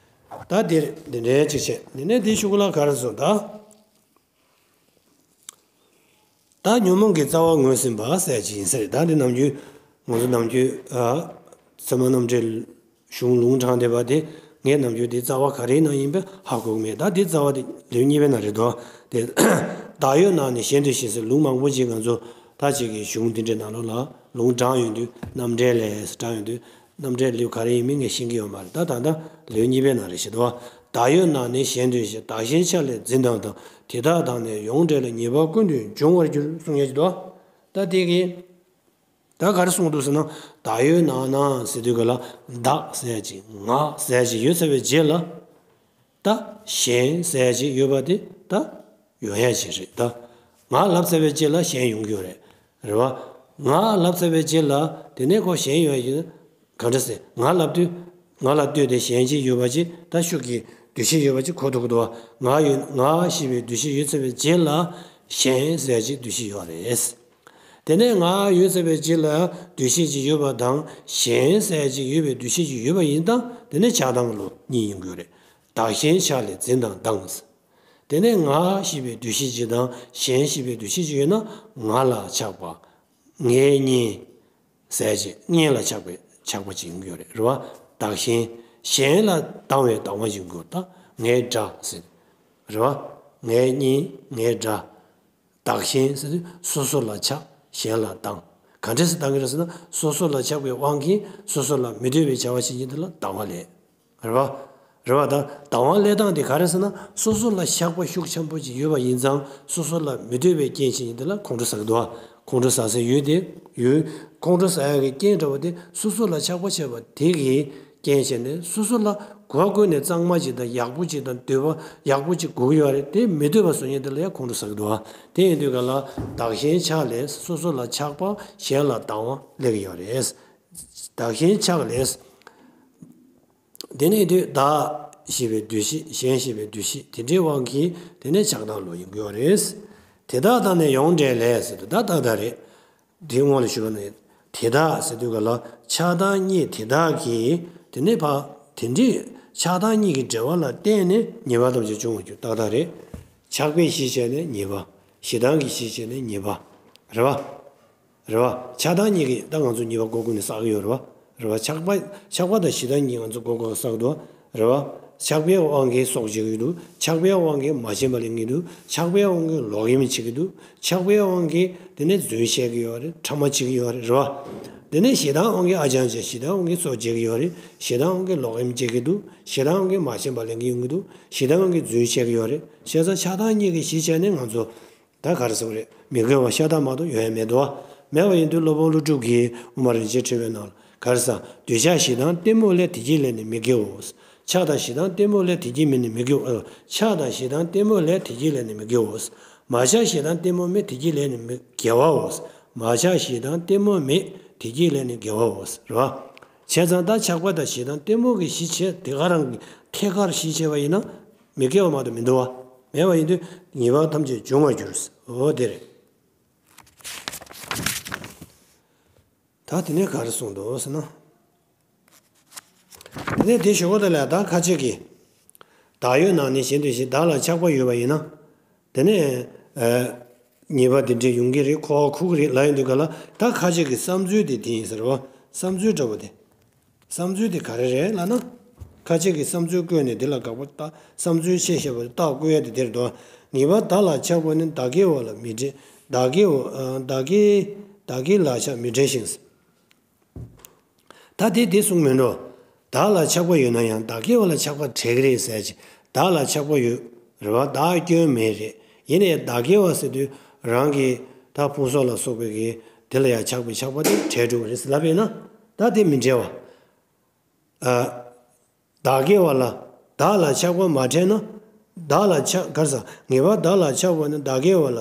ད་འདིར་འདི་འདྲའི་ཅིག་བྱས་ནས་ནས་འདི་ཤུགས་ལ་ག་རེ་སོང་ད། ད་ཉོན་མོངས་ཀྱི་རྩ་བ་ངོས་ཟིན་པ་ཟེར་གྱི་ཡིན་ས་རེད། ད་འདི་ནམ་རྒྱུན་ང་ཚོ་ནམ་རྒྱུན་ཨ། ཚད་མ་རྣམ་འགྲེལ་གཞུང་ལུང་དྲངས་བསྡད་པ་དེ་ངས་ནམ་རྒྱུན་དེ་རྩ་བ་ག་རེའི་ནང་ཡིན་པ་ཧ་གོ་གི་མེད། ད་དེ་རྩ་བ་དེ་ལེའུ་གཉིས་པའི་ནང་རེད་དོ། དེ་བདག་ཡོད་ན་ནི་གཞན་དོན་བཞིན་ཟེར་ལུང་མང་པོ་ཅིག་ང་ཚོ་ད་ཅིག་གི་གཞུང་འདི་འདྲའི་ནང་ལོགས་ལ་ལུང་དྲངས་ཡོང་དུས་རྣམ་འགྲེལ་ལས་དྲངས་ཡོང་དུས་རྣམ་འགྲེལ་ལེའུ་ག་རེ་ཡིན་མིན་ངས་ཤེས་ཀྱི་ཡོད་མ་རེད། ད་ད་ལྟ་ལེའུ་གཉིས་པའི་ནང་རེད་ཤེས་དོ། བདག་ཡོད་ན་ནི་གཞན་དོན་བཞིན། བདག་གཞན་ཆ་ལས་འཛིན་དང་དང་། དེ་དག་དང་ནི་ཡོངས་བྲལ་ལ་ཉེས་པ་ཀུན་ཏུ་འབྱུང་བར་འགྱུར་གསུང་ཡ་ཅིག་དོ། ད་དེ་གི་ད་ག་རེ་གསུངས་འདུག་ཟེར་ན། བདག་ཡོད་ན་ན་ཟེར་དུས་ག་ལ་བདག་ཟེར་ཡ་ཅིག་ང་ཟེར་ཡ་ཅིག་ཡོད་ཚར་བའི་རྗེས་ལ། ད་གཞན་ཟེར་ཡ་ཅིག་ཡོད་པ་དེ་ད་ཡོང་ཡ་ཅིག་རེད། ད་ང་ལབ་ཚར་བའི་རྗེས་ལ་གཞན་ཡོང་གི་ཡོད་རེད། རེད་བ། ང་ལབ་ཚར་བའི་རྗེས་ལ་དེ་ནས་ཁོ་གཞན་ཡོང་ཡ་ཅིག་ག་འདྲ་ཟེར། ང་ལབ་དུས་ང་ལ་ལྟོས་ཏེ་གཞན་ཅིག་ཡོད་པ་ཅིག་ད་ཤུགས་ཀྱིས་འདུ་ཤེས་ཡོད་པ་ཅིག་གོ་ཐུབ་ཀྱི་འདུག་བ། ང་ཡོད། ང་ཞེས་པའི་འདུ་ཤེས་ཡོད་ཚར་བའི་རྗེས་ལ་གཞན་ཟེར་ཡ་ཅིག་འདུ་ཤེས་ཡོད་རེད། དེ་ནས་ང་ཡོད་ཚར་བའི་རྗེས་ལ་འདུ་ཤེས་ཅིག་ཡོད་པ་དང་གཞན་ཟེར་ཅིག་ཡོད་པའི་འདུ་ཤེས་ཅིག་ཡོད་པ་ཡིན་ཙང་དེ་ནས་ཆགས་སྡང་གི་བློ་གཉིས་ཡོང་གི་ཡོད་རེད། བདག་གཞན་ཆ་ལས་འཛིན་དང་སྡང་། དེ་ནས་ང་ཞེས་པའི་འདུ་ཤེས་ཅིག་དང་གཞན་ཞེས་པའི་འདུ་ཤེས་ཅིག་ཡོད་ན་ང་ལ་ཆགས་པ། ངའི་གཉེན་ཟེར་ཅིག་གཉེན་ལ་ཆགས་པའི་ཆགས་པ་ཅིག་ཡོང་གི་ཡོད་རེད། རེད་བ། བདག་གཞན། གཞན་ལ་སྡང་བའི་སྡང་བ་ཅིག་ཡོང་གི་ཡོད་རེད། ད་ངའི་དགྲ་ཟེར། རེད་བ། ངའི་གཉེན། ངའི་དགྲ། བདག་གཞན་ཟེར་དུས་སོ་སོ་ལ་ཆགས། གཞན་ལ་སྡང་། ག་འདྲས་སེ་སྡང་གི་རེད་ཟེར་ན་སོ་སོ་ལ་ཆགས་པའི་དབང་གིས་སོ་སོ་ལ་མི་འདོད་པའི་བྱ་བ་བྱེད་མཁན་དེ་ལ་སྡང་བ་ལས། རེད་བ། རེད་བ། ད་སྡང་བ་ལས་སྡང་དེ་ག་རེ་ཟེར་ན་སོ་སོ་ལ་བཤགས་པ་ཤུགས་ཆེན་པོ་ཅིག་ཡོད་པ་ཡིན་ཙང་སོ་སོ་ལ་མི་འདོད་པའི་རྐྱེན་བྱེད་མཁན་དེ་ལ་ཁོང་ཁྲོ་ཟ་གི་འདུག་བ། ཁོང་ཁྲོ་ཟ་ས་ཡོད་དེ་ཡོད། ཁོང་ཁྲོ་ཟ་ཡག་གི་རྐྱེན་འདྲ་བོ་དེ་སོ་སོ་ལ་ཆགས་པ་བྱས་པ་དེ་གིས་རྐྱེན་བྱས་ནས་སོ་སོ་ལ་གོ་བ་བཀོད་ནས་གཙང་མ་ཅིག་དང་ཡག་པོ་ཅིག་དང་འདོད་པ་ཡག་པོ་ཅིག་དགོས་ཀྱི་ཡོད་རེད། དེ་མི་འདོད་པ་བཟོ་མཁན་དེ་ལ་ཡང་ཁོང་ཁྲོ་ཟ་གི་འདུག་ཨ། དེ་ཡིན་དུས་ག་ལ་བདག་གཞན་ཆགས་ལས་སོ་སོ་ལ་ཆགས་པ་གཞན་ལ་སྡང་བ་སླེབས་ཀྱི་ཡོད་རེད། བདག་གཞན་ཆགས་ལས། དེ་ནས་དུས་བདག་ཞེས་པའི་འདུ་ཤེས་གཞན་ཞེས་པའི་འདུ་ཤེས་དེ་འདྲའི་དབང་གིས་དེ་ནས་ཆགས་སྡང་ལོག་ཡོང་གི་ཡོད་རེད། དེ་དག་དང་ནི་ཡོངས་འབྲེལ་ལས་ཟེར་དུས་ད་ཏག་ཏག་རེད། དེའི་སྔོན་ལ་ཞུས་པ་ནི་དེ་དག་ཟེར་དུས་ག་ལ་ཆགས་སྡང་གཉིས་དེ་དག་གིས་དེ་ནས་ཕ་དེ་འདྲའི་ཆགས་སྡང་གཉིས་ཀྱི་འབྲེལ་བ་ལ་བརྟེན་ནས་ཉེས་པ་ཐམས་ཅད་འབྱུང་བར་འགྱུར་ཏག་ཏག་རེད། ཆགས་པས་གཞི་བྱས་ནས་ཉེས་པ། ཞེ་སྡང་གིས་གཞི་བྱས་ནས་ཉེས་པ། རེད་བ། རེད་བ། ཆགས་སྡང་གཉིས་ཀྱིས་ད་ང་ཚོ་ཉེས་པ་སྒོ་ཀུན་ནས་བསགས་ཀྱི་ཡོད་རེད་བ། རེད་བ། ཆགས་པ་ཆགས་པ་དང་ཞེ་སྡང་གཉིས་ང་ཚོ་སྒོ་ཀུན་བསགས་འདུག་རེད་བ། ཆགས་པའི་དབང་གིས་སྲོག་བཅད་ཀྱི་འདུག་ཆགས་པའི་དབང་གིས་མ་བྱིན་པ་ལེན་གྱི་འདུག་ཆགས་པའི་དབང་གིས་ལོག་གཡེམ་བྱེད་ཀྱི་འདུག་ཆགས་པའི་དབང་གིས་དེ་ནས་རྫུན་བཤད་ཀྱི་ཡོད་རེད། ཕྲ་མ་བྱེད་ཀྱི་ཡོད་རེད། རེད་བ། དེ་ནས་ཞེ་སྡང་དབང་གིས་ཨ་ཅང་བྱས། ཞེ་སྡང་དབང་གིས་སྲོག་བཅད་ཀྱི་ཡོད་རེད། ཞེ་སྡང་དབང་གིས་ལོག་གཡེམ་བྱེད་ཀྱི་འདུག་ཞེ་སྡང་དབང་གིས་མ་བྱིན་པ་ལེན་གྱི་ཡོང་གི་འདུག་ཞེ་སྡང་དབང་གིས་རྫུན་བཤད་ཀྱི་ཡོད་རེད། བྱས་ཙང་ཆགས་སྡང་གཉིས་ཀྱིས་གཞི་བྱས་ནས་ང་ཚོ། ད་ག་རེ་ཟེར་བ་རེད། མི་དགེ་བ་ཤ་སྟག་མ་གཏོགས་ཡོང་ཡ་མེད་དོ། མེད་པ་ཡིན་དུས་སློབ་དཔོན་ཀླུ་སྒྲུབ་ཀྱིས་དབུ་མ་རིན་ཆེན་ཕྲེང་བའི་ནང་ལ་ག་རེ་ཟེར། འདོད་ཆགས་ཞེ་སྡང་གཏི་མུག་ལས། དེ་གྱིས་ལས་ནི་མི་དགེའོ། ཆགས་དང་ཞེ་སྡང་གཏི་མུག་ལས། དེ་གྱིས་མི་ནི་མི་དགེའོ། ཨ། ཆགས་དང་ཞེ་སྡང་གཏི་མུག་ལས། དེ་གྱིས་ལས་ནི་མི་དགེའོ། མ་ཆགས་ཞེ་སྡང་གཏི་མུག་མེད། དེ་གྱིས་ལས་ནི་མི་དགེ་བའོ། མ་ཆགས་ཞེ་སྡང་གཏི་མུག་མེད། དེ་གྱིས་ལས་ནི་དགེ་བའོ། རེད་བ། བྱས་ཙང་ད་ཆགས་པ་དང་ཞེ་སྡང་གཏི་མུག་གིས་གཞི་བྱས་དེ་ག་རང་གི་ཐད་ཀར་གཞི་བྱས་པ་ཡིན་ན། མི་དགེ་བ་མ་གཏོགས་མི་འདུག་བ། མེད་པ་ཡིན་དུས་ཉེས་པ་ཐམས་ཅད་འབྱུང་བར་འགྱུར། འོ་དེ་རེད། ད་དེ་ནས་ག་རེ་གསུངས་འདུག་ཟེར་ན། དེ་ནས་དེ་ཞུ་གོ་ད་ལ་ད་ཁ་ཅིག་གིས། བདག་ཡོད་ན་ནི་གཞན་དུ་ཞེན། བདག་ལ་ཆགས་པ་ཡོད་པ་ཡིན་ན། དེ་ནས་ཨ། ཉེས་པ་འདི་འདྲ་ཡོང་གི་རེད། འཁོར་བ་འཁོར་གི་རེད་ལབ་ཡོང་དུས་ག་ལ། ད་ཁ་ཅིག་གི་བསམ་ཚུལ་དེ་དེ་ཡིན་ཟེར་བ། བསམ་ཚུལ་འདྲ་བོ་དེ། བསམ་ཚུལ་དེ་ག་རེ་རེད་ལབ་ན། ཁ་ཅིག་གིས་བསམ་ཚུལ་བཀོད་ནས་འདི་ལ་དགག་པ་ལྟ། བསམ་ཚུལ་བཤད་བཤད་པ་རྟགས་བཀོད་ཡ་དེ་དེར་འདུག་ངེས་པར་བདག་ལ་ཆགས་པ་ནི། བདག་གི་བ་ལ་མི་འབྲེལ། བདག་གི་བ། ཨ། བདག་གི། བདག་གི་ལ་ཆགས་མི་འབྲལ་ཞིང་། ད་དེ་དེ་གསུངས་མིན་འགྲོ། བདག་ལ་ཆགས་པ་ཡོད་ན་ཡང་། བདག་གི་བ་ལ་ཆགས་པ་བྲལ་གི་རེད་ཟེར་གྱི། བདག་ལ་ཆགས་པ་ཡོད་རེད་བ། བདག་སྐྱོན་མེད་རེད། ཡིན་ནའི་བདག་གི་བ་ཟེར་དུས་རང་གི་ད་ཕུང་སོགས་ལ་སོགས་པའི་གི་དེ་ལ་ཡང་ཆགས་པའི་ཆགས་པ་དེ་བྲལ་འགྲོ་གི་རེད་ཟེར་ལབ་པས་ན། ད་དེ་མི་འབྲལ་བ། ཨ། བདག་གི་བ་ལ། བདག་ལ་ཆགས་པ་མ་བྲལ་ན། བདག་ལ་ཆགས། ག་རེ་ཟེར། ངེས་པར་བདག་ལ་ཆགས་པ་ནི། བདག་གི་བ་ལ་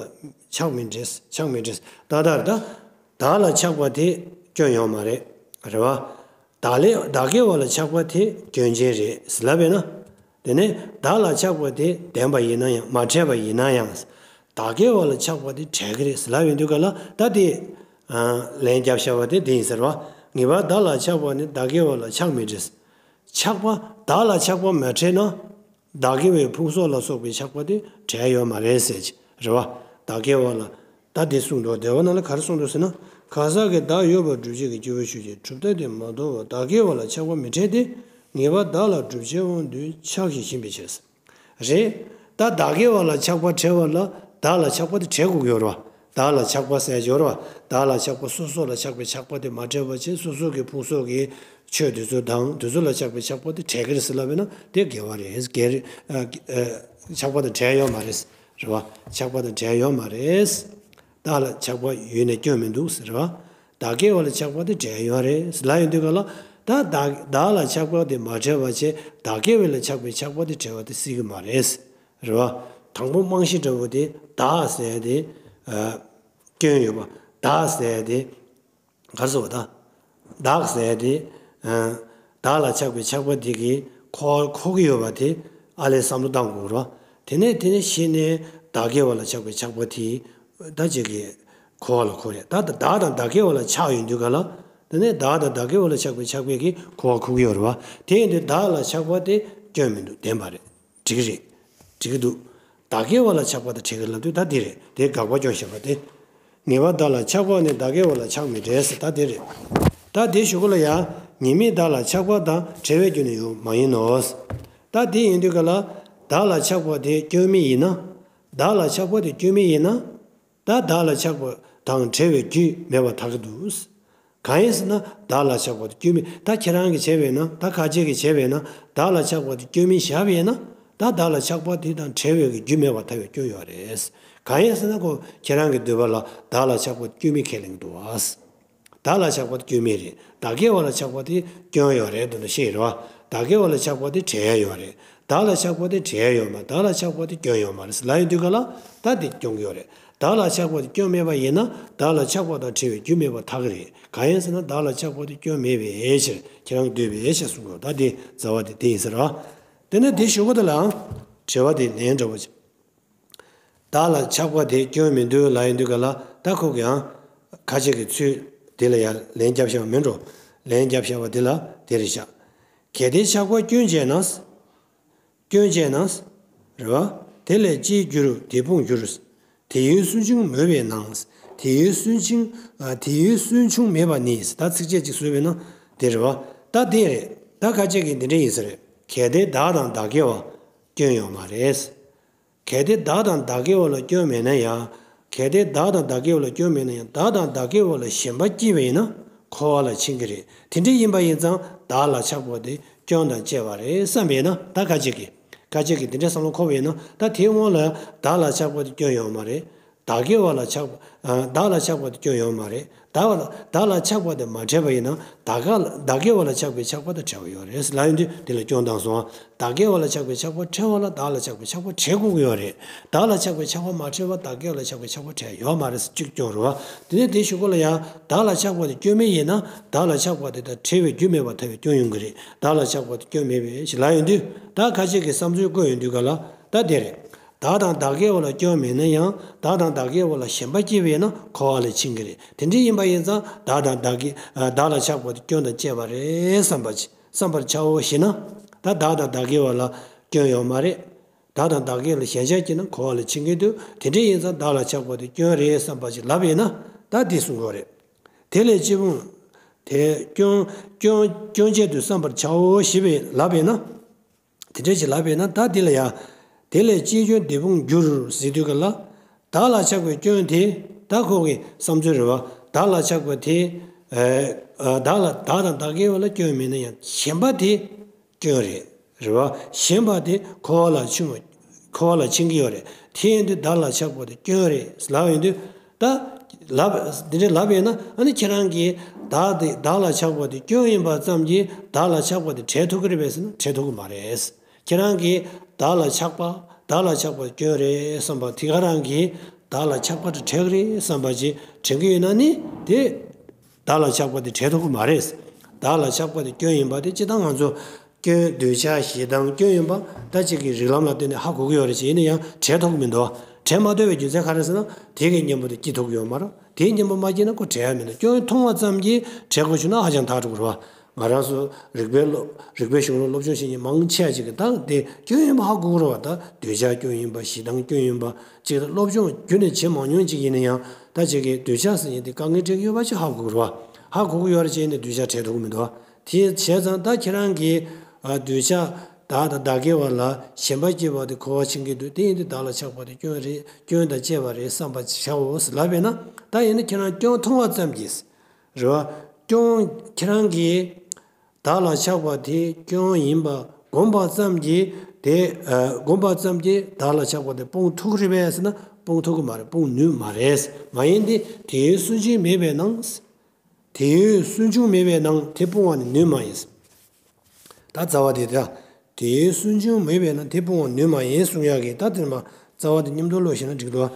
ཆགས་མི་འབྲལ། ཆགས་མི་འབྲལ། ད་ལྟར་ད། བདག་ལ་ཆགས་པ་དེ་སྐྱོན་ཡོད་མ་རེད། རེད་བ། བདག་ལས། བདག་གི་བ་ལ་ཆགས་པ་དེ་སྐྱོན་ཅན་རེད་ཟེར་ལབ་པས་ན། དེ་ནས་བདག་ལ་ཆགས་པ་དེ་བདེན་པ་ཡིན་ན་ཡང་། མ་བྲལ་བ་ཡིན་ན་ཡང་། བདག་གི་བ་ལ་ཆགས་པ་དེ་བྲལ་གི་རེད་ཟེར་ལབ་ཡོང་དུས་ག་ལ། ད་དེ། ཨ། ལན་རྒྱབ་བཞག་པ་དེ་དེ་ཡིན་ཟེར་བ། ངེས་པར་བདག་ལ་ཆགས་པ་ནི། བདག་གི་བ་ལ་ཆགས་མི་འབྲལ། ཆགས་པ། བདག་ལ་ཆགས་པ་མ་བྲལ་ན། བདག་གི་བའི་ཕུང་སོགས་ལ་སོགས་པའི་ཆགས་པ་དེ་བྲལ་ཡོད་མ་རེད་ཟེར་གྱི་རེད་བ། བདག་གི་བ་ལ། ད་དེ་གསུངས་འདུག་སྡེ་པ་ནང་ལ་ག་རེ་གསུངས་འདུག་ཟེར་ན། གང་ཟག་གི་བདག་ཡོད་པར་སྒྲུབ་བྱེད་ཀྱི་སྐྱེ་བོའི་ཤུགས་ཀྱིས། གྲུབ་མཐའ་དེ་མ་དོར་བར། བདག་གི་བ་ལ་ཆགས་པ་མི་བྲལ་ཏེ། ངེས་པར་བདག་ལ་སྒྲུབ་བྱེད་དབང་དུ་ཆགས་ཤིང་ཞེན་པའི་ཕྱིར། རེད། ད་བདག་གི་བ་ལ་ཆགས་པ་བྲལ་བ་ལ་བདག་ལ་ཆགས་པ་དེ་བྲལ་དགོས་ཀྱི་ཡོད་རེད་བ། བདག་ལ་ཆགས་པ་ཟེར་གྱི་ཡོད་རེད་བ། བདག་ལ་ཆགས་པ། སོ་སོ་ལ་ཆགས་པའི་ཆགས་པ་དེ་མ་བྲལ་བ་བྱས། སོ་སོ་གི་ཕུང་སོགས་ཀྱི་ཆོས་དེ་ཚོ་དང་དེ་ཚོ་ལ་ཆགས་པའི་ཆགས་པ་དེ་བྲལ་གྱི་རེད་ཟེར་ལབ་པས་ན་དེ་དགེ་བ་རེད། དགེ་རེད། ཨ། ཨ། ཆགས་པ་དང་བྲལ་ཡོད་མ་རེད། རེད་བ། ཆགས་པ་དང་བྲལ་ཡོད་མ་རེད། བདག་ལ་ཆགས་པ་ཡོད་ནས་སྐྱོན་མི་འདུག་ཟེར་བ། བདག་གི་བ་ལ་ཆགས་པ་དེ་བྲལ་ཡོད་རེད་ལབ་ཡོང་དུས་ག་ལ། ད་བདག་བདག་ལ་ཆགས་པ་དེ་མ་བྲལ་བ་བྱས། བདག་གི་བ་ལ་ཆགས་པའི་ཆགས་པ་དེ་བྲལ་བ་དེ་སྲིད་ཀྱི་མ་རེད། རེད་བ། དང་པོ་རྨང་གཞི་འདྲ་བོ་དེ་བདག་ཟེར་དེ། ཨ། སྐྱོན་ཡོད་པ། བདག་ཟེར་དེ། ག་རེ་ཟེར་བ་ད། བདག་ཟེར་དེ། ཨ། བདག་ལ་ཆགས་པའི་ཆགས་པ་དེ་གིས་འཁོར་འཁོར་གྱི་ཡོད་པ་དེ་ཨ་ལས་བསམ་བློ་བཏང་དགོས་རེད་བ། དེ་ནས་དེ་ནས་གཞི་ནས་བདག་གི་བ་ལ་ཆགས་པའི་ཆགས་པ་དེ་ད་ཅིག་གིས་འཁོར་བ་ལ་འཁོར་རེད། ད་ད་བདག་དང་བདག་གི་བ་ལ་ཆགས་ཡོང་དུས་ག་ལ། དེ་ནས་བདག་དང་བདག་གི་བ་ལ་ཆགས་པའི་ཆགས་པ་གིས་འཁོར་བ་འཁོར་གྱི་ཡོད་རེད་བ། དེ་ཡིན་དུས་བདག་ལ་ཆགས་པ་དེ་སྐྱོན་མི་འདུག་བདེན་པ་རེད། འགྲིག་གི་རེད། འགྲིག་གི་འདུག་བདག་གི་བ་ལ་ཆགས་པ་དང་བྲལ་གི་ལབ་དུས་ད་འདི་རེད། དེ་དགག་པ་སྐྱོན་བཞག་པ་དེ། ངེས་པར་བདག་ལ་ཆགས་པ་ནི། བདག་གི་བ་ལ་ཆགས་མི་འབྲལ་ཟེར་ད་དེ་རེད། ད་དེ་ཞུ་གོ་ལ་ཡ། ཉེས་དམིགས་བདག་ལ་ཆགས་པ་དང་བྲལ་བའི་རྒྱུ་ནི་ཡོད་མ་ཡིན་ནོ། ད་དེ་ཡིན་དུས་ག་ལ། བདག་ལ་ཆགས་པ་དེ་སྐྱོན་མེད་ཡིན་ན། བདག་ལ་ཆགས་པ་དེ་སྐྱོན་མེད་ཡིན་ན། ད་བདག་ལ་ཆགས་པ་དང་བྲལ་བའི་རྒྱུ་མེད་པར་ཐལ་གྱི་འདུག་གང་ཡིན་ཟེར་ན་བདག་ལ་ཆགས་པ་དེ་སྐྱོན་མེད། ད་ཁྱེད་རང་གིས་བྱས་པས་ན། ད་ཁ་ཅིག་གིས་བྱས་པས་ན་བདག་ལ་ཆགས་པ་དེ་སྐྱོན་མེད་བཞག་པས་ན། ད་ ད་བདག་ལ་ཆགས་པ་དེ་དང་བྲལ་བའི་གི་རྒྱུ་མེད་པར་ཐལ་བའི་སྐྱོན་ཡོད་རེད། གང་ཡིན་ཟེར་ན་ཁོ་ཁྱེད་རང་གི་འདོད་པ་ལ་བདག་ལ་ཆགས་པ་སྐྱོན་མེད་ཁས་ལེན་གྱི་འདུག་བ། བདག་ལ་ཆགས་པ་དེ་སྐྱོན་མེད་རེད། བདག་གི་བ་ལ་ཆགས་པ་དེ་སྐྱོན་ཡོད་རེད་འདུག་ན་ཤེས་རེད་བ། བདག་གི་བ་ལ་ཆགས་པ་དེ་བྲལ་ཡོད་རེད། བདག་ལ་ཆགས་པ་དེ་བྲལ་ཡོད་མ་བདག་ལ་ཆགས་པ་དེ་སྐྱོན་ཡོད་མ་རེད་ལབ་ཡོང་དུས་ག་ལ་ད་དེ་སྐྱོན་གྱི་ཡོད་རེད། བདག་ལ་ཆགས་པ་དེ་སྐྱོན་མེད་པ་ཡིན་ན་བདག་ལ་ཆགས་པ་དང་བྲལ་བའི་རྒྱུ་མེད་པར་ཐལ་གྱི་རེད། གང་ཡིན་ཟེར་ན་བདག་ལ་ཆགས་པ་དེ་སྐྱོན་མེད་པའི་ཕྱིར་ཁྱེད་རང་འདོད་པའི་ཕྱིར་གསུངས་དགོས། ད་དེ་རྩ་བ་དེ་དེ་ཡིན་ཟེར་བ། དེ་ནས་དེ་ཞུ་གི་དེ་ལའང་དྲི་བ་དེ་ལན་འདྲ་བོ་ཅིག་བདག་ལ་ཆགས་པ་དེ་སྐྱོན་མི་འདུག་ལབ་ཡོང་དུས་ག་ལ་ད་ཁོ་གིའང་ཁ་ཅིག་གི་ཚུལ་དེ་ལ་ཡང་ལན་རྒྱབ་བཞག་མིན་འགྲོ། ལན་རྒྱབ་བཞག་པ་དེ་ལ་དེ་རེད་བཞག་གལ་ཏེ་ཆགས་པ་སྐྱོན་བྱས་ན། སྐྱོན་བྱས་ན། རེད་བ། དེ་ལས་ཅི་འགྱུར་དེ་སྤོང་འགྱུར། དེ་ཡུལ་སུན་འབྱིན་མོས་པས་ན། དེ་ཡུལ་སུན་འབྱིན། དེ་ཡུལ་སུན་འབྱིན་མེད་པ་ནི། ད་ཚིགས་བཅད་ཅིག་བཟོས་པས་ན་དེ་རེད་བ། ད་དེ་རེད། ད་ཁ་ཅིག་གིས་འདི་འདྲ་ཡིན་ས་རེད། གལ་ཏེ་བདག་དང་བདག་གི་བ་སྐྱོན་ཡོད་མ་རེད། གལ་ཏེ་བདག་དང་བདག་གི་བ་ལ་སྐྱོན་མེད་ན་ཡང་། གལ་ཏེ་བདག་དང་བདག་གི་བ་ལ་སྐྱོན་མེད་ན་ཡང་བདག་དང་བདག་གི་བ་ལ་ཞེན་པ་སྐྱེས་པ་ཡིན་ན་འཁོར་བ་ལ་ཕྱིན་གྱི་རེད། དེ་འདྲ་ཡིན་པ་ཡིན་ཙང་བདག་ལ་ཆགས་པ་དེ་སྐྱོན་དང་བཅས་པ་རེད་བསམ་པས་ན་ད་ཁ་ཅིག་གིས་ཁ་ཅིག་གིས་དེ་འདྲ་བསམ་བློ་འཁོར་བ་ཡིན་ན་ད་དེའི་སྔོན་ལ་བདག་ལ་ཆགས་པ་དེ་སྐྱོན་ཡོད་མ་རེད། བདག་གི་བ་ལ་ཆགས་པ། བདག་ལ་ཆགས་པ་དེ་སྐྱོན་ཡོད་མ་རེད། བདག་བ་ལ་བདག་ལ་ཆགས་པ་དེ་མ་བྲལ་བ་ཡིན་ན་བདག་ག་ལ་བདག་གི་བ་ལ་ཆགས་པའི་ཆགས་པ་དང་བྲལ་བ་ཡོད་རེད་ལབ་ཡོང་དུས་དེ་ལ་སྐྱོན་བཏང་སོང་། བདག་གི་བ་ལ་ཆགས་པའི་ཆགས་པ་བྲལ་བ་ལ་བདག་ལ་ཆགས་པའི་ཆགས་པ་བྲལ་དགོས་ཀྱི་ཡོད་རེད། བདག་ལ་ཆགས་པའི་ཆགས་པ་མ་བྲལ་བར་བདག་གི་བ་ལ་ཆགས་པའི་ཆགས་པ་བྲལ་ཡོད་མ་རེད་ཟེར་གཅིག་སྐྱོན་རེད་བ། དེ་ནས་དེའི་གཞུག་གུ་ལ་ཡང་བདག་ལ་ཆགས་པ་དེ་སྐྱོན་མེད་ཡིན་ན་བདག་ལ་ཆགས་པ་དེ་དང་བྲལ་བའི་རྒྱུ་མེད་པར་ཐལ་བའི་སྐྱོན་ཡོང་གི་རེད། བདག་ལ་ཆགས་པ་དེ་སྐྱོན་མེད་པས་ཞེས་ལབ་ཡོང་དུས་ད་ཁ་ཅིག་གིས་བསམ་ཚུལ་བཀོད་ཡོང་དུས་ག་ལ་ད་དེ་རེད། བདག་དང་བདག་གི་བ་ལ་སྐྱོན་མེད་ན་ཡང་བདག་དང་བདག་གི་བ་ལ་ཞེན་པ་སྐྱེས་པས་ན་འཁོར་བ་ལ་ཕྱིན་གྱི་རེད། དེ་འདྲ་ཡིན་པ་ཡིན་ཙང་བདག་དང་བདག་གི་བདག་ལ་ཆགས་པ་དེ་སྐྱོན་དང་བཅས་པ་རེད་བསམ་པ་བསམ་པར་བྱའོ་ཞེ་ན། ད་བདག་དང་བདག་གི་བ་ལ་སྐྱོན་ཡོད་མ་རེད། བདག་དང་བདག་གི་ལ་ཞེན་ཆགས་སྐྱེས་ན་འཁོར་བ་ལ་ཕྱིན་གྱི་འདུག་དེ་འདྲ་ཡིན་ཙང་བདག་ལ་ཆགས་པ་དེ་སྐྱོན་རེད་བསམ་པ་ཅིག་ལབ་ཡིན་ན་ད་འདི་གསུང་དགོས་རེད། དེ་ལས་སྤོང་། དེ་སྐྱོན་སྐྱོན་སྐྱོན་ཆེད་དུ་བསམ་པར་བྱའོ་ཞེས་པས་ལབ་ཡིན་ན། དེ་འདྲ་ཞིག་ལབ་པས་ན་ད་འདི་ལ་ཡང་། དེ་ལས་ཅི་སྐྱོན་དེ་སྤོང་འགྱུར་ཟེར་དུས་ག་ལ། བདག་ལ་ཆགས་པའི་སྐྱོན་དེ་ད་ཁོ་གི་བསམ་ཚུལ་རེད་བ། བདག་ལ་ཆགས་པ་དེ། བདག་ལ་བདག་དང་བདག་གི་བ་ལ་སྐྱོན་མེད་ན་ཡང་ཞེན་པ་དེ་སྐྱོན་རེད། རེད་བ། ཞེན་པ་དེ་འཁོར་བ་ལ་ཕྱིན་འཁོར་བ་ལ་ཕྱིན་གྱི་ཡོད་རེད། དེ་ཡིན་དུས་བདག་ལ་ཆགས་པ་དེ་སྐྱོན་རེད་ལབ་ཡོང་དུས། ད། ལབ། འདི་འདྲ་ལབ་ཡོད་ན་ཨ་ནི་ཁྱེད་རང་གིས་བདག་དེ་བདག་ལ་ཆགས་པ་དེ་སྐྱོན་ཡིན་པ་ཙམ་གྱིས་བདག་ལ་ཆགས་པ་དེ་བྲལ་ཐུབ་ཀྱི་རེད་པས་ཟེར་ན་བྲལ་ཐུབ་ཀྱི་མ་རེད། ཁྱེད་རང་གིས་བདག་ལ་ཆགས་པ་བདག་ལ་ཆགས་པ་སྐྱོན་རེད་བསམ་པ་དེ་ག་རང་གིས་བདག་ལ་ཆགས་པ་དེ་བྲལ་གྱི་རེད་བསམ་པ་ཅིག་དྲན་གྱི་ཡོད་ན་ནི་དེ། བདག་ལ་ཆགས་པ་དེ་བྲལ་ཐུབ་ཀྱི་མ་རེད། བདག་ལ་ཆགས་པ་དེ་སྐྱོན་ཡིན་པ་དེ་སྤྱིར་བཏང་ང་ཚོ་སྐྱོན་འདོད་ཆགས་ཞེ་སྡང་སྐྱོན་ཡིན་པ་ད་ཅིག་གི་རིགས་ལམ་ལ་བརྟེན་ནས་ཧ་གོ་གི་ཡོད་རེད་ཅེས་ཡིན་ན་ཡང་བྲལ་ཐུབ་ཀྱི་མི་འདུག་བྲལ་མ་ཐུབ་པའི་རྒྱུ་མཚན་ག་རེ་ཟེར་ན་དེ་གི་གཉེན་པོ་དེ་སྐྱེ་ཐུབ་ཀྱི་ཡོད་མ་རེད། དེའི་གཉེན་པོ་མ་སྐྱེས་ན་ཁོ་བྲལ་ཡ་མི་འདུག་སྐྱོན་མཐོང་བ་ཙམ་གྱིས་བྲལ་དགོས་བྱུང་ན་ཧ་ཅང་ཐག་འགྲོ་གི་རེད་བ། ང་རང་ཚོ་རིག་པའི་སློབ་རིག་པའི་གཞུང་ལུགས་སློབ་སྦྱོང་བྱེད་མཁན་མང་ཆེ་བ་ཅིག་གིས་ད་དེ་སྐྱོན་ཡིན་པ་ཧ་གོ་གི་རེད་བ། ད་འདོད་ཆགས་སྐྱོན་ཡིན་པ་ཞེ་སྡང་སྐྱོན་ཡིན་པ་ཅིག་ལ་སློབ་སྦྱོང་རྒྱུན་ནས་བྱེད་མ་མྱོང་ཅིག་ཡིན་ན་ཡང་ད་ཅིག་གིས་འདོད་ཆགས་ཟེར་མཁན་དེ་དཀའ་ངལ་འཕྲད་ཀྱི་ཡོད་པ་ཅིག་ཧ་གོ་གི་རེད་བ། ཧ་གོ་གི་ཡོད་རེད་ཅེས་ནས་འདོད་ཆགས་བྲལ་ཐུབ་ཀྱི་མི་འདུག་བ། དེ་བྱས་ཙང་ད་ཁྱེད་རང་གིས་འདོད་ཆགས་བདག་དང་བདག་གི་བ་ལ་ཞེན་པ་སྐྱེས་པ་དེ་འཁོར་བ་ཕྱིན་གྱི་འདུག་དེ་ཡིན་དུས་བདག་ལ་ཆགས་པ་དེ་སྐྱོན་རེད། སྐྱོན་དང་བཅས་པ་རེད་བསམ་པ་བྱའོ་ལབ་པས་ན་ད་ཡིན་ན་ཁྱེད་རང་སྐྱོན་མཐོང་བ་ཙམ་གྱིས། རེད་བ། སྐྱོན་ཁྱེད་རང་གིས་བདག་ལ་ཆགས་པ་དེ་སྐྱོན་ཡིན་པ་བསྒོམས་པ་ཙམ་གྱིས་དེ་བསྒོམས་པ་ཙམ་གྱིས་བདག་ལ་ཆགས་པ་དེ་སྤོང་ཐུབ་ཀྱི་རེད་པས་ཟེར་ན་སྤོང་ཐུབ་ཀྱི་མ་རེད། སྤོང་ནུས་མ་རེད། མ་ཡིན་ཏེ་དེའི་སུན་འབྱིན་མེད་པས་ན། དེའི་སུན་འབྱིན་མེད་པས་ན་དེ་སྤོང་བ་ནི་ནུས་མ་ཡིན། ད་རྩ་བ་དེ་ད། དེའི་སུན་འབྱིན་མེད་པས་ན་དེ་སྤོང་བ་ནུས་མ་ཡིན་གསུང་ཡག་གི་ད་དེ་མ་རྩ་བ་དེ་མཉམ་དུ་ཀློག་ཤེས་ན་འགྲིག་འདུག་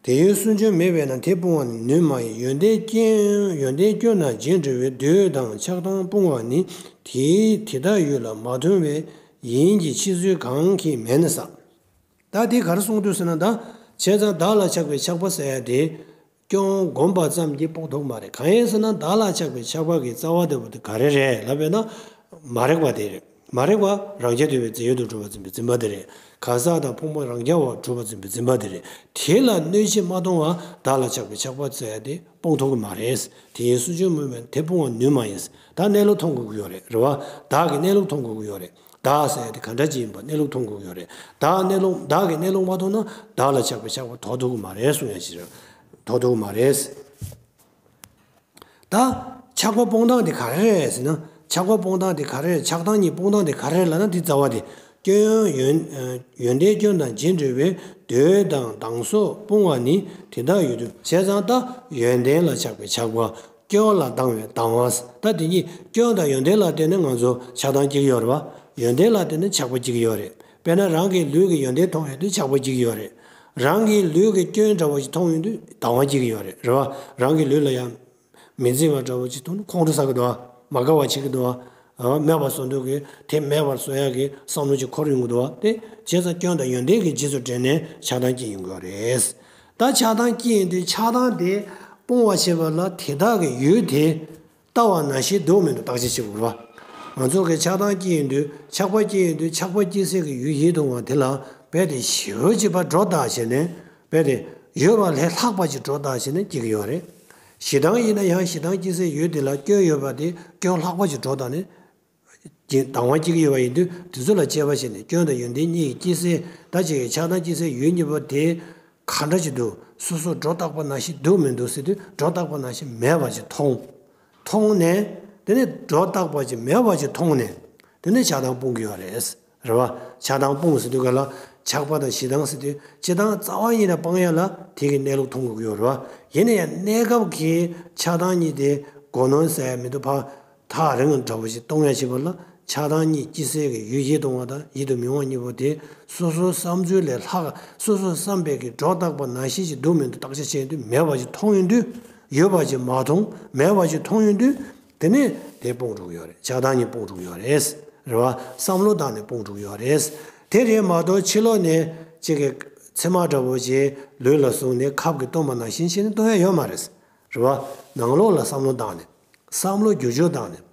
དེའི་སུན་འབྱིན་མེད་པས་ན་དེ་སྤོང་བ་ནི་ནུས་མ་ཡིན། ཡོན་ཏན་སྐྱོན་ཡོན་ཏན་སྐྱོན་དང་རྗེས་འབྲེལ་བའི་འདོད་དང་ཆགས་སྡང་སྤོང་བ་ནི་དེའི་དེ་དག་ཡུལ་ལ་མ་མཐུན་པའི་ཡིན་གྱི་ཕྱིར་ཚུལ་གང་གིས་མེད་ན་ཟེར། ད་དེ་ག་རེ་གསུངས་འདུག་ཟེར་ན་ད། བྱས་ཙང་བདག་ལ་ཆགས་པའི་ཆགས་པ་ཟེར་ཡ་དེ། སྐྱོན་བསྒོམས་པ་ཙམ་གྱིས་སྤོང་ཐུབ་མ་རེད། གང་ཡིན་ཟེར་ན་བདག་ལ་ཆགས་པའི་ཆགས་པ་གི་རྩ་བ་དེ་བོ་དེ་ག་རེ་རེད་ལབ་པས་ན། མ་རིག་པ་དེ་རེད། མ་རིག་པ་རང་རྐྱ་ཐུབ་པའི་རྫས་ཡོད་དུ་གྲུབ་པར་འཛིན་པའི་འཛིན་པ་དེ་རེད། གང་ཟག་དང་ཕུང་པོ་རང་རྐྱ་བ་གྲུབ་པར་འཛིན་པའི་འཛིན་པ་དེ་རེད། དེ་ལ་གནོད་བྱེད་མ་མཐོང་བ་བདག་ལ་ཆགས་པའི་ཆགས་པ་ཟེར་ཡ་དེ་སྤོང་ཐུབ་ཀྱི་མ་རེད། དེ་ཡིན་སུན་འབྱིན་མེད་པས་དེ་སྤོང་བ་ནུས་མ་ཡིན། ད་གནས་ལུགས་མཐོང་དགོས་ཀྱི་ཡོད་རེད། རེད་བ། བདག་གི་གནས་ལུགས་མཐོང་དགོས་ཀྱི་ཡོད་རེད། བདག་ཟེར་ཡ་དེ་ག་འདྲ་ཅིག་ཡིན་པ་གནས་ལུགས་མཐོང་དགོས་ཀྱི་ཡོད་རེད། བདག་གནས་ལུགས་བདག་གི་གནས་ལུགས་མ་མཐོང་ན་བདག་ལ་ཆགས་པའི་ཆགས་པ་དོར་ཐུབ་ཀྱི་མ་རེད་གསུང་ཡ་ཞིག་རེད། དོར་ཐུབ་ཀྱི་མ་རེད། ད་ཆགས་པ་སྤོང་སྟངས་དེ་ག་རེ་རེད་ཟེར་ན། ཆགས་པ་སྤོང་སྟངས་དེ་ག་རེ་རེད། ཆགས་སྡང་གཉིས་སྤོང་སྟངས་དེ་ག་རེ་རེད་ལབ་ན་དེ་རྩ་བ་དེ། སྐྱོན་ཡོན་ཡོན་ཏན་སྐྱོན་དང་རྗེས་འབྲེལ་བའི་འདོད་དང་སྡང་སོགས་སྤོང་བ་ནི་དེ་དག་ཡོད་དུ། བྱས་ཙང་ད་ཡོན་ཏན་ལ་ཆགས་པའི་ཆགས་པ། སྐྱོན་ལ་སྡང་བའི་སྡང་བ། ད་དེ་གཉིས་སྐྱོན་དང་ཡོན་ཏན་ལ་བརྟེན་ནས་ང་ཚོ་ཆགས་སྡང་སྐྱེ་གི་ཡོད་རེད་བ། ཡོན་ཏན་ལ་བརྟེན་ནས་ཆགས་པ་སྐྱེ་གི་ཡོད་རེད། དཔེར་ན་རང་གི་ལུས་ཀྱི་ཡོན་ཏན་མཐོང་ཡོང་དུས་ཆགས་པ་སྐྱེ་གི་ཡོད་རེད། རང་གི་ལུས་ཀྱི་སྐྱོན་འདྲ་བོ་ཞིག་མཐོང་ཡོང་དུས་སྡང་བ་སྐྱེ་གི་ཡོད་རེད། རེད་བ། རང་གི་ལུས་ལ་ཡང་མི་མཛེས་པ་འདྲ་བོ་ཅིག་མཐོང་ན་ཁོང་ཁྲོ་ཟ་གི་འདུག་བ། མ་དགའ་བ་བྱེད་ཀྱི་འདུག་བ། མེད་པར་བཟོ་འདོད་ཀྱི་དེ་མེད་པར་བཟོ་ཡག་གི་བསམ་བློ་ཅིག་འཁོར་ཡོང་གི་འདུག་བ། དེ་བྱས་ཙང་སྐྱོན་དང་ཡོན་ཏན་གྱི་རྗེས་སུ་འབྲེལ་ནས་ཆགས་སྡང་སྐྱེ་ཡོང་གི་ཡོད་རེད། ད་ཆགས་སྡང་སྐྱེ་ཡོང་དུས་ཆགས་སྡང་དེ་སྤོང་བར་བྱེད་པ་ལ་དེ་དག་གི་ཡུལ་དེ་ལྟ་བ་ནང་བཞིན་འདུག་མི་འདུག་བརྟག་དཔྱད་བྱེད་དགོས་རེད་བ། ང་ཚོ་གི་ཆགས་སྡང་སྐྱེ་ཡོང་དུས་ཆགས་པ་སྐྱེ་ཡོང་དུས་ཆགས་པ་སྐྱེ་སའི་གི་ཡུལ་ཡིད་དུ་འོང་བ་དེ་ལ་རྦད་དེ་ཞེ་པོ་ཅིག་ཕར་སྒྲོ་བཏགས་བྱས་ནས། རྦད་དེ་ཡོད་པ་ལས་ལྷག་པ་ཅིག་སྒྲོ་བཏགས་བྱས་ནས་སྐྱེ་གི་ཡོད་རེད། ཞེ་སྡང་ཡིན་ན་ཡང་ཞེ་སྡང་སྐྱེ་སའི་ཡུལ་དེ་ལ་སྐྱོན་ཡོད་པ་དེ་སྐྱོན་ལྷག་པ་ཅིག་སྒྲོ་བཏགས་ནས་སྡང་བ་སྐྱེ་གི་ཡོད་པ་ཡིན་དུས་དེ་ཚོ་ལ་དཔྱད་པ་བྱས་ནས་སྐྱོན་དང་ཡོན་ཏན་གཉིས་ཀྱི་སྐྱེ་སའི་ད་ཅིག་གི་ཆགས་སྡང་སྐྱེ་སའི་ཡུལ་གཉིས་པོ་དེ་ག་འདྲ་ཅིག་འདུག་སོ་སོ་སྒྲོ་བཏགས་པ་ནང་བཞིན་འདུག་མི་འདུག་ཟེར་དུས་སྒྲོ་བཏགས་པ་ནང་བཞིན་མེད་པ་ཅིག་མཐོང་། མཐོང་ནས་དེ་ནས་སྒྲོ་བཏགས་པ་ཅིག་མེད་པ་ཅིག་མཐོང་ནས་དེ་ནས་ཆགས་སྡང་སྤོང་གི་ཡོད་རེད། རེད་བ། ཆགས་སྡང་སྤོང་ཟེར་དུས་ག་ལ་ཆགས་པ་དང་ཞེ་སྡང་ཟེར་དུས་སྤྱིར་བཏང་རྩ་བ་ཉིད་ནས་སྤང་ཡ་ལ་དེ་གི་གནས་ལུགས་མཐོང་དགོས་ཀྱི་ཡོད་རེད་བ། ཡིན་ན་ཡང་གནས་སྐབས་ཀྱི་ཆགས་སྡང་གཉིས་དེ་མགོ་གནོན་ཟེར་ཡ་མི་འདུག་ཕར་ཐག་རིང་བ་འདྲ་བོ་ཞིག་གཏོང་ཡ་བྱེད་པ་ལ་ཆགས་སྡང་གཉིས་སྐྱེ་སའི་གི་ཡུལ་ཡིད་དུ་འོང་བ་དང་ཡིད་དུ་མི་འོང་བ་གཉིས་པོ་དེ་སོ་སོའི་བསམ་ཚུལ་ལས་ལྷག་སོ་སོའི་བསམ་པའི་གི་སྒྲོ་བཏགས་པ་ནང་བཞིན་ཞིག་འདུག་མི་འདུག་བརྟག་དཔྱད་བྱས་དུས་མེད་པ་ཞིག་མཐོང་ཡོང་དུས་ཡོད་པ་ཞིག་མ་མཐོང་མེད་པ་ཞིག་མཐོང་ཡོང་དུས། དེ་ནས་དེ་སྤོང་འགྲོ་གི་ཡོད་རེད། ཆགས་སྡང་གཉིས་སྤོང་འགྲོ་གི་ཡོད་རེད། རེད་བ། བསམ་བློ་བཏང་ནས་སྤོང་འགྲོ་གི་ཡོད་རེད། དེ་རེད་མ་གཏོགས་ཕྱི་ལོགས་ནས་གཅིག་གི་མཚན་མ་འདྲ་བོ་ཞིག་ལུས་ལ་བཟུང་ནས་ཁབ་ཀྱིས་བཏོན་པ་ནང་བཞིན་བྱས་ནས་གཏོང་ཡ་ཡོད་མ་རེད། རེད་བ། ནང་ལོགས་ལ་བསམ་བློ་བཏང་ནས་བསམ་བློ་བསྒྱུར་བཅོས་བཏང་ནས་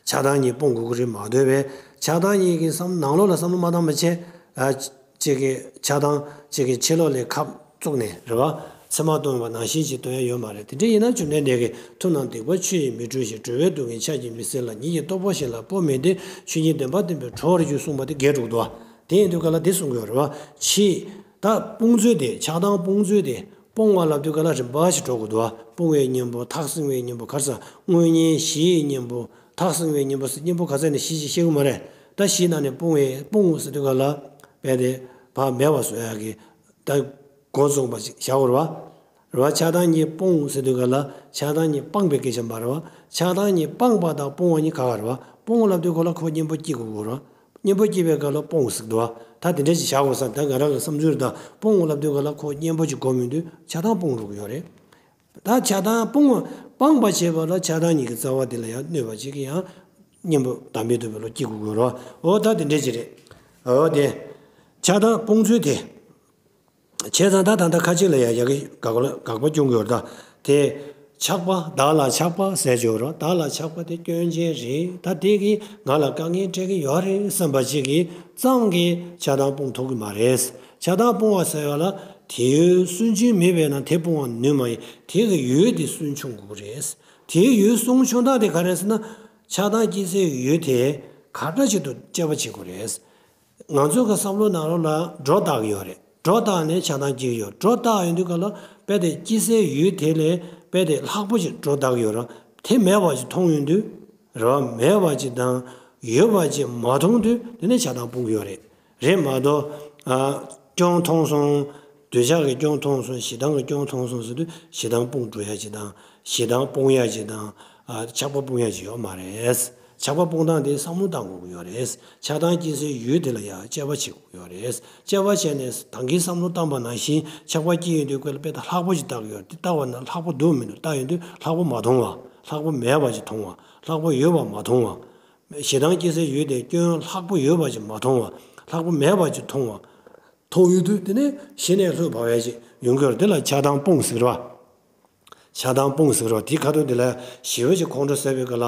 ཆགས་སྡང་གཉིས་སྤོང་དགོས་ཀྱི་རེད་མ་གཏོགས་པས་ཆགས་སྡང་གཉིས་ཀྱི་བསམ་ནང་ལོགས་ལ་བསམ་བློ་མ་བཏང་བ་བྱས། ཨ། གཅིག་གི་ཆགས་སྡང་གཅིག་གི་ཕྱི་ལོགས་ལས་ཁབ་བཙུགས་ནས་རེད་བ། མཚན་མ་སྟོན་པ་ནང་བཞིན་ཞིག་སྟོན་ཡ་ཡོད་མ་རེད། དེ་འདྲ་ཡིན་ན་བཅོམ་ལྡན་འདས་ཀྱིས་ཐུབ་རྣམས་སྡིག་པ་ཆུ་ཡིས་མི་འཁྲུ་ཞིང་། གྲོལ་བའི་སྡུག་བསྔལ་ཕྱག་གིས་མི་སེལ་ལ། ཉིད་ཀྱི་རྟོགས་པ་གཞན་ལ་སྤོ་མི་བདེ། ཆོས་ཉིད་བདེན་པ་བསྟན་པས་གྲོལ་བར་འགྱུར། གསུངས་པ་དེ་འགལ་འགྲོ་གི་འདུག་བ། དེ་ཡིན་དུས་ག་ལ་དེ་གསུང་གི་ཡོད་རེད་བ། ཕྱིས་ད་སྤོང་ཚུལ་དེ་ཆགས་སྡང་སྤོང་ཚུལ་དེ་སྤོང་བ་ལབ་དུས་ག་ལ་རིམ་པ་ཞིག་འགྲོ་དགོས་འདུག་བ། སྤོང་བའི་གཉེན་པོ་ཐག་བསྲིང་བའི་གཉེན་པོ་ག་རེ་ཟེར། དངོས་གཉེན་གཞིའི་གཉེན་པོ་ཐག་བསྲིང་བའི་གཉེན་པོ་ཟེར་གཉེན་པོ་ག་ཚད་ནས་གཞི་ཞིག་ཤེས་ཀྱི་མ་རེད། ད་གཞི་ནང་ནས་སྤོང་བའི་སྤོང་ཟེར་དུས་ག་ལ་རྦད་དེ་བག་མེད་པ་བཟོ་ཡག་གི་ད་འགོ་བཙུགས་པ་ཞིག་བཞག་དགོས་རེད་བ། རེད་བ། ཆགས་སྡང་གཉིས་སྤོང་ཟེར་དུས་ག་ལ་ཆགས་སྡང་གཉིས་སྤངས་པའི་སྐད་ཆ་མ་རེད་བ། ཆགས་སྡང་གཉིས་སྤངས་པ་དང་སྤོང་བ་གཉིས་ག་ག་རེད་བ། སྤོང་ལབ་དུས་ག་ལ་ཁོ་གཉེན་པོ་སྐྱེ་དགོས་ཀྱི་རེད་བ། གཉེན་པོ་སྐྱེས་པའི་སྐབས་ལ་སྤོང་ཟེར་འདུག་བ། ད་དེ་འདྲ་ཞིག་བཞག་དགོས་ས། ད་ང་རང་གི་བསམ་ཚུལ་རེད། ད་སྤོང་ལབ་དུས་ག་ལ་ཁོ་གཉེན་པོ་ཅིག་དགོས་མི་འདུག་ཆགས་སྡང་སྤོང་འགྲོ་གི་ཡོད་རེད། ད་ཆགས་སྡང་སྤོང་བ་སྤངས་པ་བྱེད་པ་ལ་ཆགས་སྡང་གཉིས་ཀྱི་རྩ་བ་དེ་ལ་ཡང་གནོད་པ་ཅིག་གི་ཡང་གཉེན་པོ་དམ་པའི་ཐོབ་པའི་བློ་སྐྱེ་དགོས་ཀྱི་ཡོད་རེད། འོ་ད་དེ་འདྲ་ཅིག་རེད། འོ་དེ་ཆགས་སྡང་སྤོང་ཚུལ་དེ། བྱས་ཙང་ད་ད་ལྟ་ཁ་ཅིག་ལ་ཡ་ཡ་གི་དགག་པ་དགག་པ་སྐྱོན་གྱི་ཡོད་རེད་ད། དེ་ཆགས་པ་བདག་ལ་ཆགས་པ་ཟེར་གྱི་ཡོད་རེད། བདག་ལ་ཆགས་པ་དེ་སྐྱོན་ཅན་རེད། ད་དེ་གིས་ང་ལ་དཀའ་ངལ་སྤྲད་ཀྱི་ཡོད་རེད་བསམ་པ་ཅིག་གིས་ཙམ་གྱིས་ཆགས་སྡང་སྤོང་ཐུབ་ཀྱི་མ་རེད། ཆགས་སྡང་སྤོང་བ་ཟེར་བ་ལ་དེ་ཡུལ་སུན་འབྱིན་མེད་པས་ན་དེ་སྤོང་བ་ནུས་མ་ཡིན། དེ་གི་ཡུལ་དེ་སུན་ཕྱུང་དགོས་རེད། དེའི་ཡུལ་སུན་ཕྱུང་སྟངས་དེ་ག་རེད་ཟེར་ན། ཆགས་སྡང་སྐྱེ་སའི་ཡུལ་དེ་ག་འདྲ་ཞིག་ཏུ་དཔྱད་པ་བྱེད་དགོས་རེད། ང་ཚོ་གི་བསམ་བློ་ནང་ལོགས་ལ་སྒྲོ་བཏགས་ཀྱི་ཡོད་རེད། སྒྲོ་བཏགས་ནས་ཆགས་སྡང་སྐྱེ་གི་ཡོད། སྒྲོ་བཏགས་ཡོང་དུས་ག་ལ་རྦད་དེ་སྐྱེ་སའི་ཡུལ་དེ་ལས་རྦད་དེ་ལྷག་པོ་ཞིག་སྒྲོ་བཏགས་ཀྱི་ཡོད་རེད། དེ་མེད་པ་ཞིག་མཐོང་ཡོང་དུས། རེད་བ། མེད་པ་ཅིག་དང་ཡོད་པ་ཅིག་མ་མཐོང་དུས་དེ་ནས་ཆགས་སྡང་སྤོང་གི་ཡོད་རེད། རེད་མ་གཏོགས། ཨ། སྐྱོན་མཐོང་སོང་། འདོད་ཆགས་ཀྱི་སྐྱོན་མཐོང་སོང་། ཞེ་སྡང་གི་སྐྱོན་མཐོང་སོང་ཟེར་དུས་ཞེ་སྡང་སྤོང་འགྲོ་ཡ་ཅིག་དང་། ཞེ་སྡང་སྤོང་ཡ་ཅིག་དང་། ཨ། ཆགས་པ་སྤོང་ཡ་ཅིག་ཡོད་མ་རེད། ཆགས་པ་སྤོང་སྟངས་དེ་བསམ་བློ་བཏང་དགོས་ཀྱི་ཡོད་རེད། ཆགས་སྡང་སྐྱེ་སའི་ཡུལ་དེ་ལ་ཡང་དཔྱད་པ་བྱེད་དགོས་ཀྱི་ཡོད་རེད། དཔྱད་པ་བྱས་ནས་ད་གིན་བསམ་བློ་བཏང་པ་ནང་བཞིན་ཆགས་པ་སྐྱེ་ཡོང་དུས་སྐབས་ལ་དཔེ་ད་ལྷག་པོ་ཅིག་བཏགས་ཀྱི་ཡོད་རེད། དེ་བཏགས་པ་ན་ལྷག་པོ་འདུག་མི་འདུག་བལྟ་ཡོང་དུས་ལྷག་པོ་མ་མཐོང་བ། ལྷག་པོ་མེད་པ་ཅིག་མཐོང་བ། ལྷག་པོ་ཡོད་པ་མ་མཐོང་བ། ཞེ་སྡང་སྐྱེ་སའི་ཡུལ་དེ་སྐྱོན་ལྷག་པོ་ཡོད་པ་ཅིག་མ་མཐོང་བ། ལྷག་པོ་མེད་པ་ཅིག་མཐོང་བ། མཐོང་ཡོང་དུས་དེ་ནས་གཞི་ནས་ལྷོད་བབས་ཡ་ཅིག་ཡོང་གི་ཡོད་རེད། དེ་ལ་ཆགས་སྡང་སྤོང་ཟེར་བ། ཆགས་སྡང་སྤོང་ཟེར་བ་དེའི་ཁ་ཐུག་དེ་ལ་ཞེ་པོ་ཅིག་ཁོང་ཁྲོ་ཟ་བའི་སྐབས་ལ།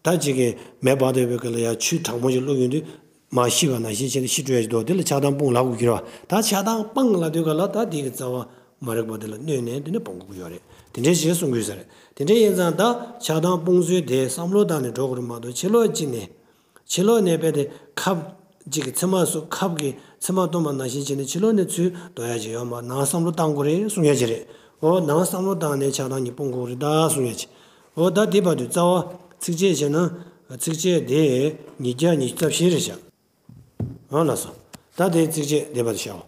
ད་ཅིག་གིས་མེ་འབར་བསྡད་པའི་སྐབས་ལ་ཡ་ཆུ་གྲང་མོ་ཅིག་བླུགས་ཡོང་དུས་མར་ཤི་བ་ནང་བཞིན་བྱས་ནས་ཤི་འགྲོ་ཡ་ཅིག་འདུག་དེ་ལ་ཆགས་སྡང་སྤོང་ལབ་དགོས་ཀྱི་རེད་བ། ད་ཆགས་སྡང་སྤང་ལབ་དུས་སྐབས་ལ་ད་དེ་གི་རྩ་བ། མ་རིག་པ་དེ་ལ་གནོད་ནས་དེ་ནས་སྤོང་དགོས་ཀྱི་ཡོད་རེད། དེ་འདྲའི་ཞིག་གསུང་གི་ཡོད་ས་རེད། དེ་འདྲ་ཡིན་ཙང་ད་ཆགས་སྡང་སྤོང་ཚུལ་དེ་བསམ་བློ་བཏང་ནས་འགྲོ་དགོས་རེད་མ་གཏོགས་ཕྱི་ལོགས་ཅིག་ནས། ཕྱི་ལོགས་ནས་རྦད་དེ་ཁབ་ཅིག་གི་མཚན་མ་སོ་ཁབ་ཀྱི་མཚན་མ་སྟོན་པ་ནང་བཞིན་བྱས་ནས་ཕྱི་ལོགས་ནས་ཚུར་འདོར་ཡ་ཅིག་ཡོད་མ་རེད། ནང་བསམ་བློ་བཏང་དགོས་རེད་གསུང་ཡ་ཅིག་རེད། འོ་ནང་བསམ་བློ་བཏང་ནས་ཆགས་སྡང་གཉིས་སྤོང་དགོས་རེད་ད་གསུང་ཡ་ཅིག་འོ་ད་དེ་བར་དུ་རྩ་བ་ཚིགས་བཅད་བྱས་ན་ཚིགས་བཅད་དེ་ཉིས་བརྒྱ་ཉི་ཤུ་རྩ་བཞི་རེད་བཞག་ཨོ་ལགས་སོ། ད་དེའི་ཚིགས་བཅད་འདི་བར་དུ་བྱའོ།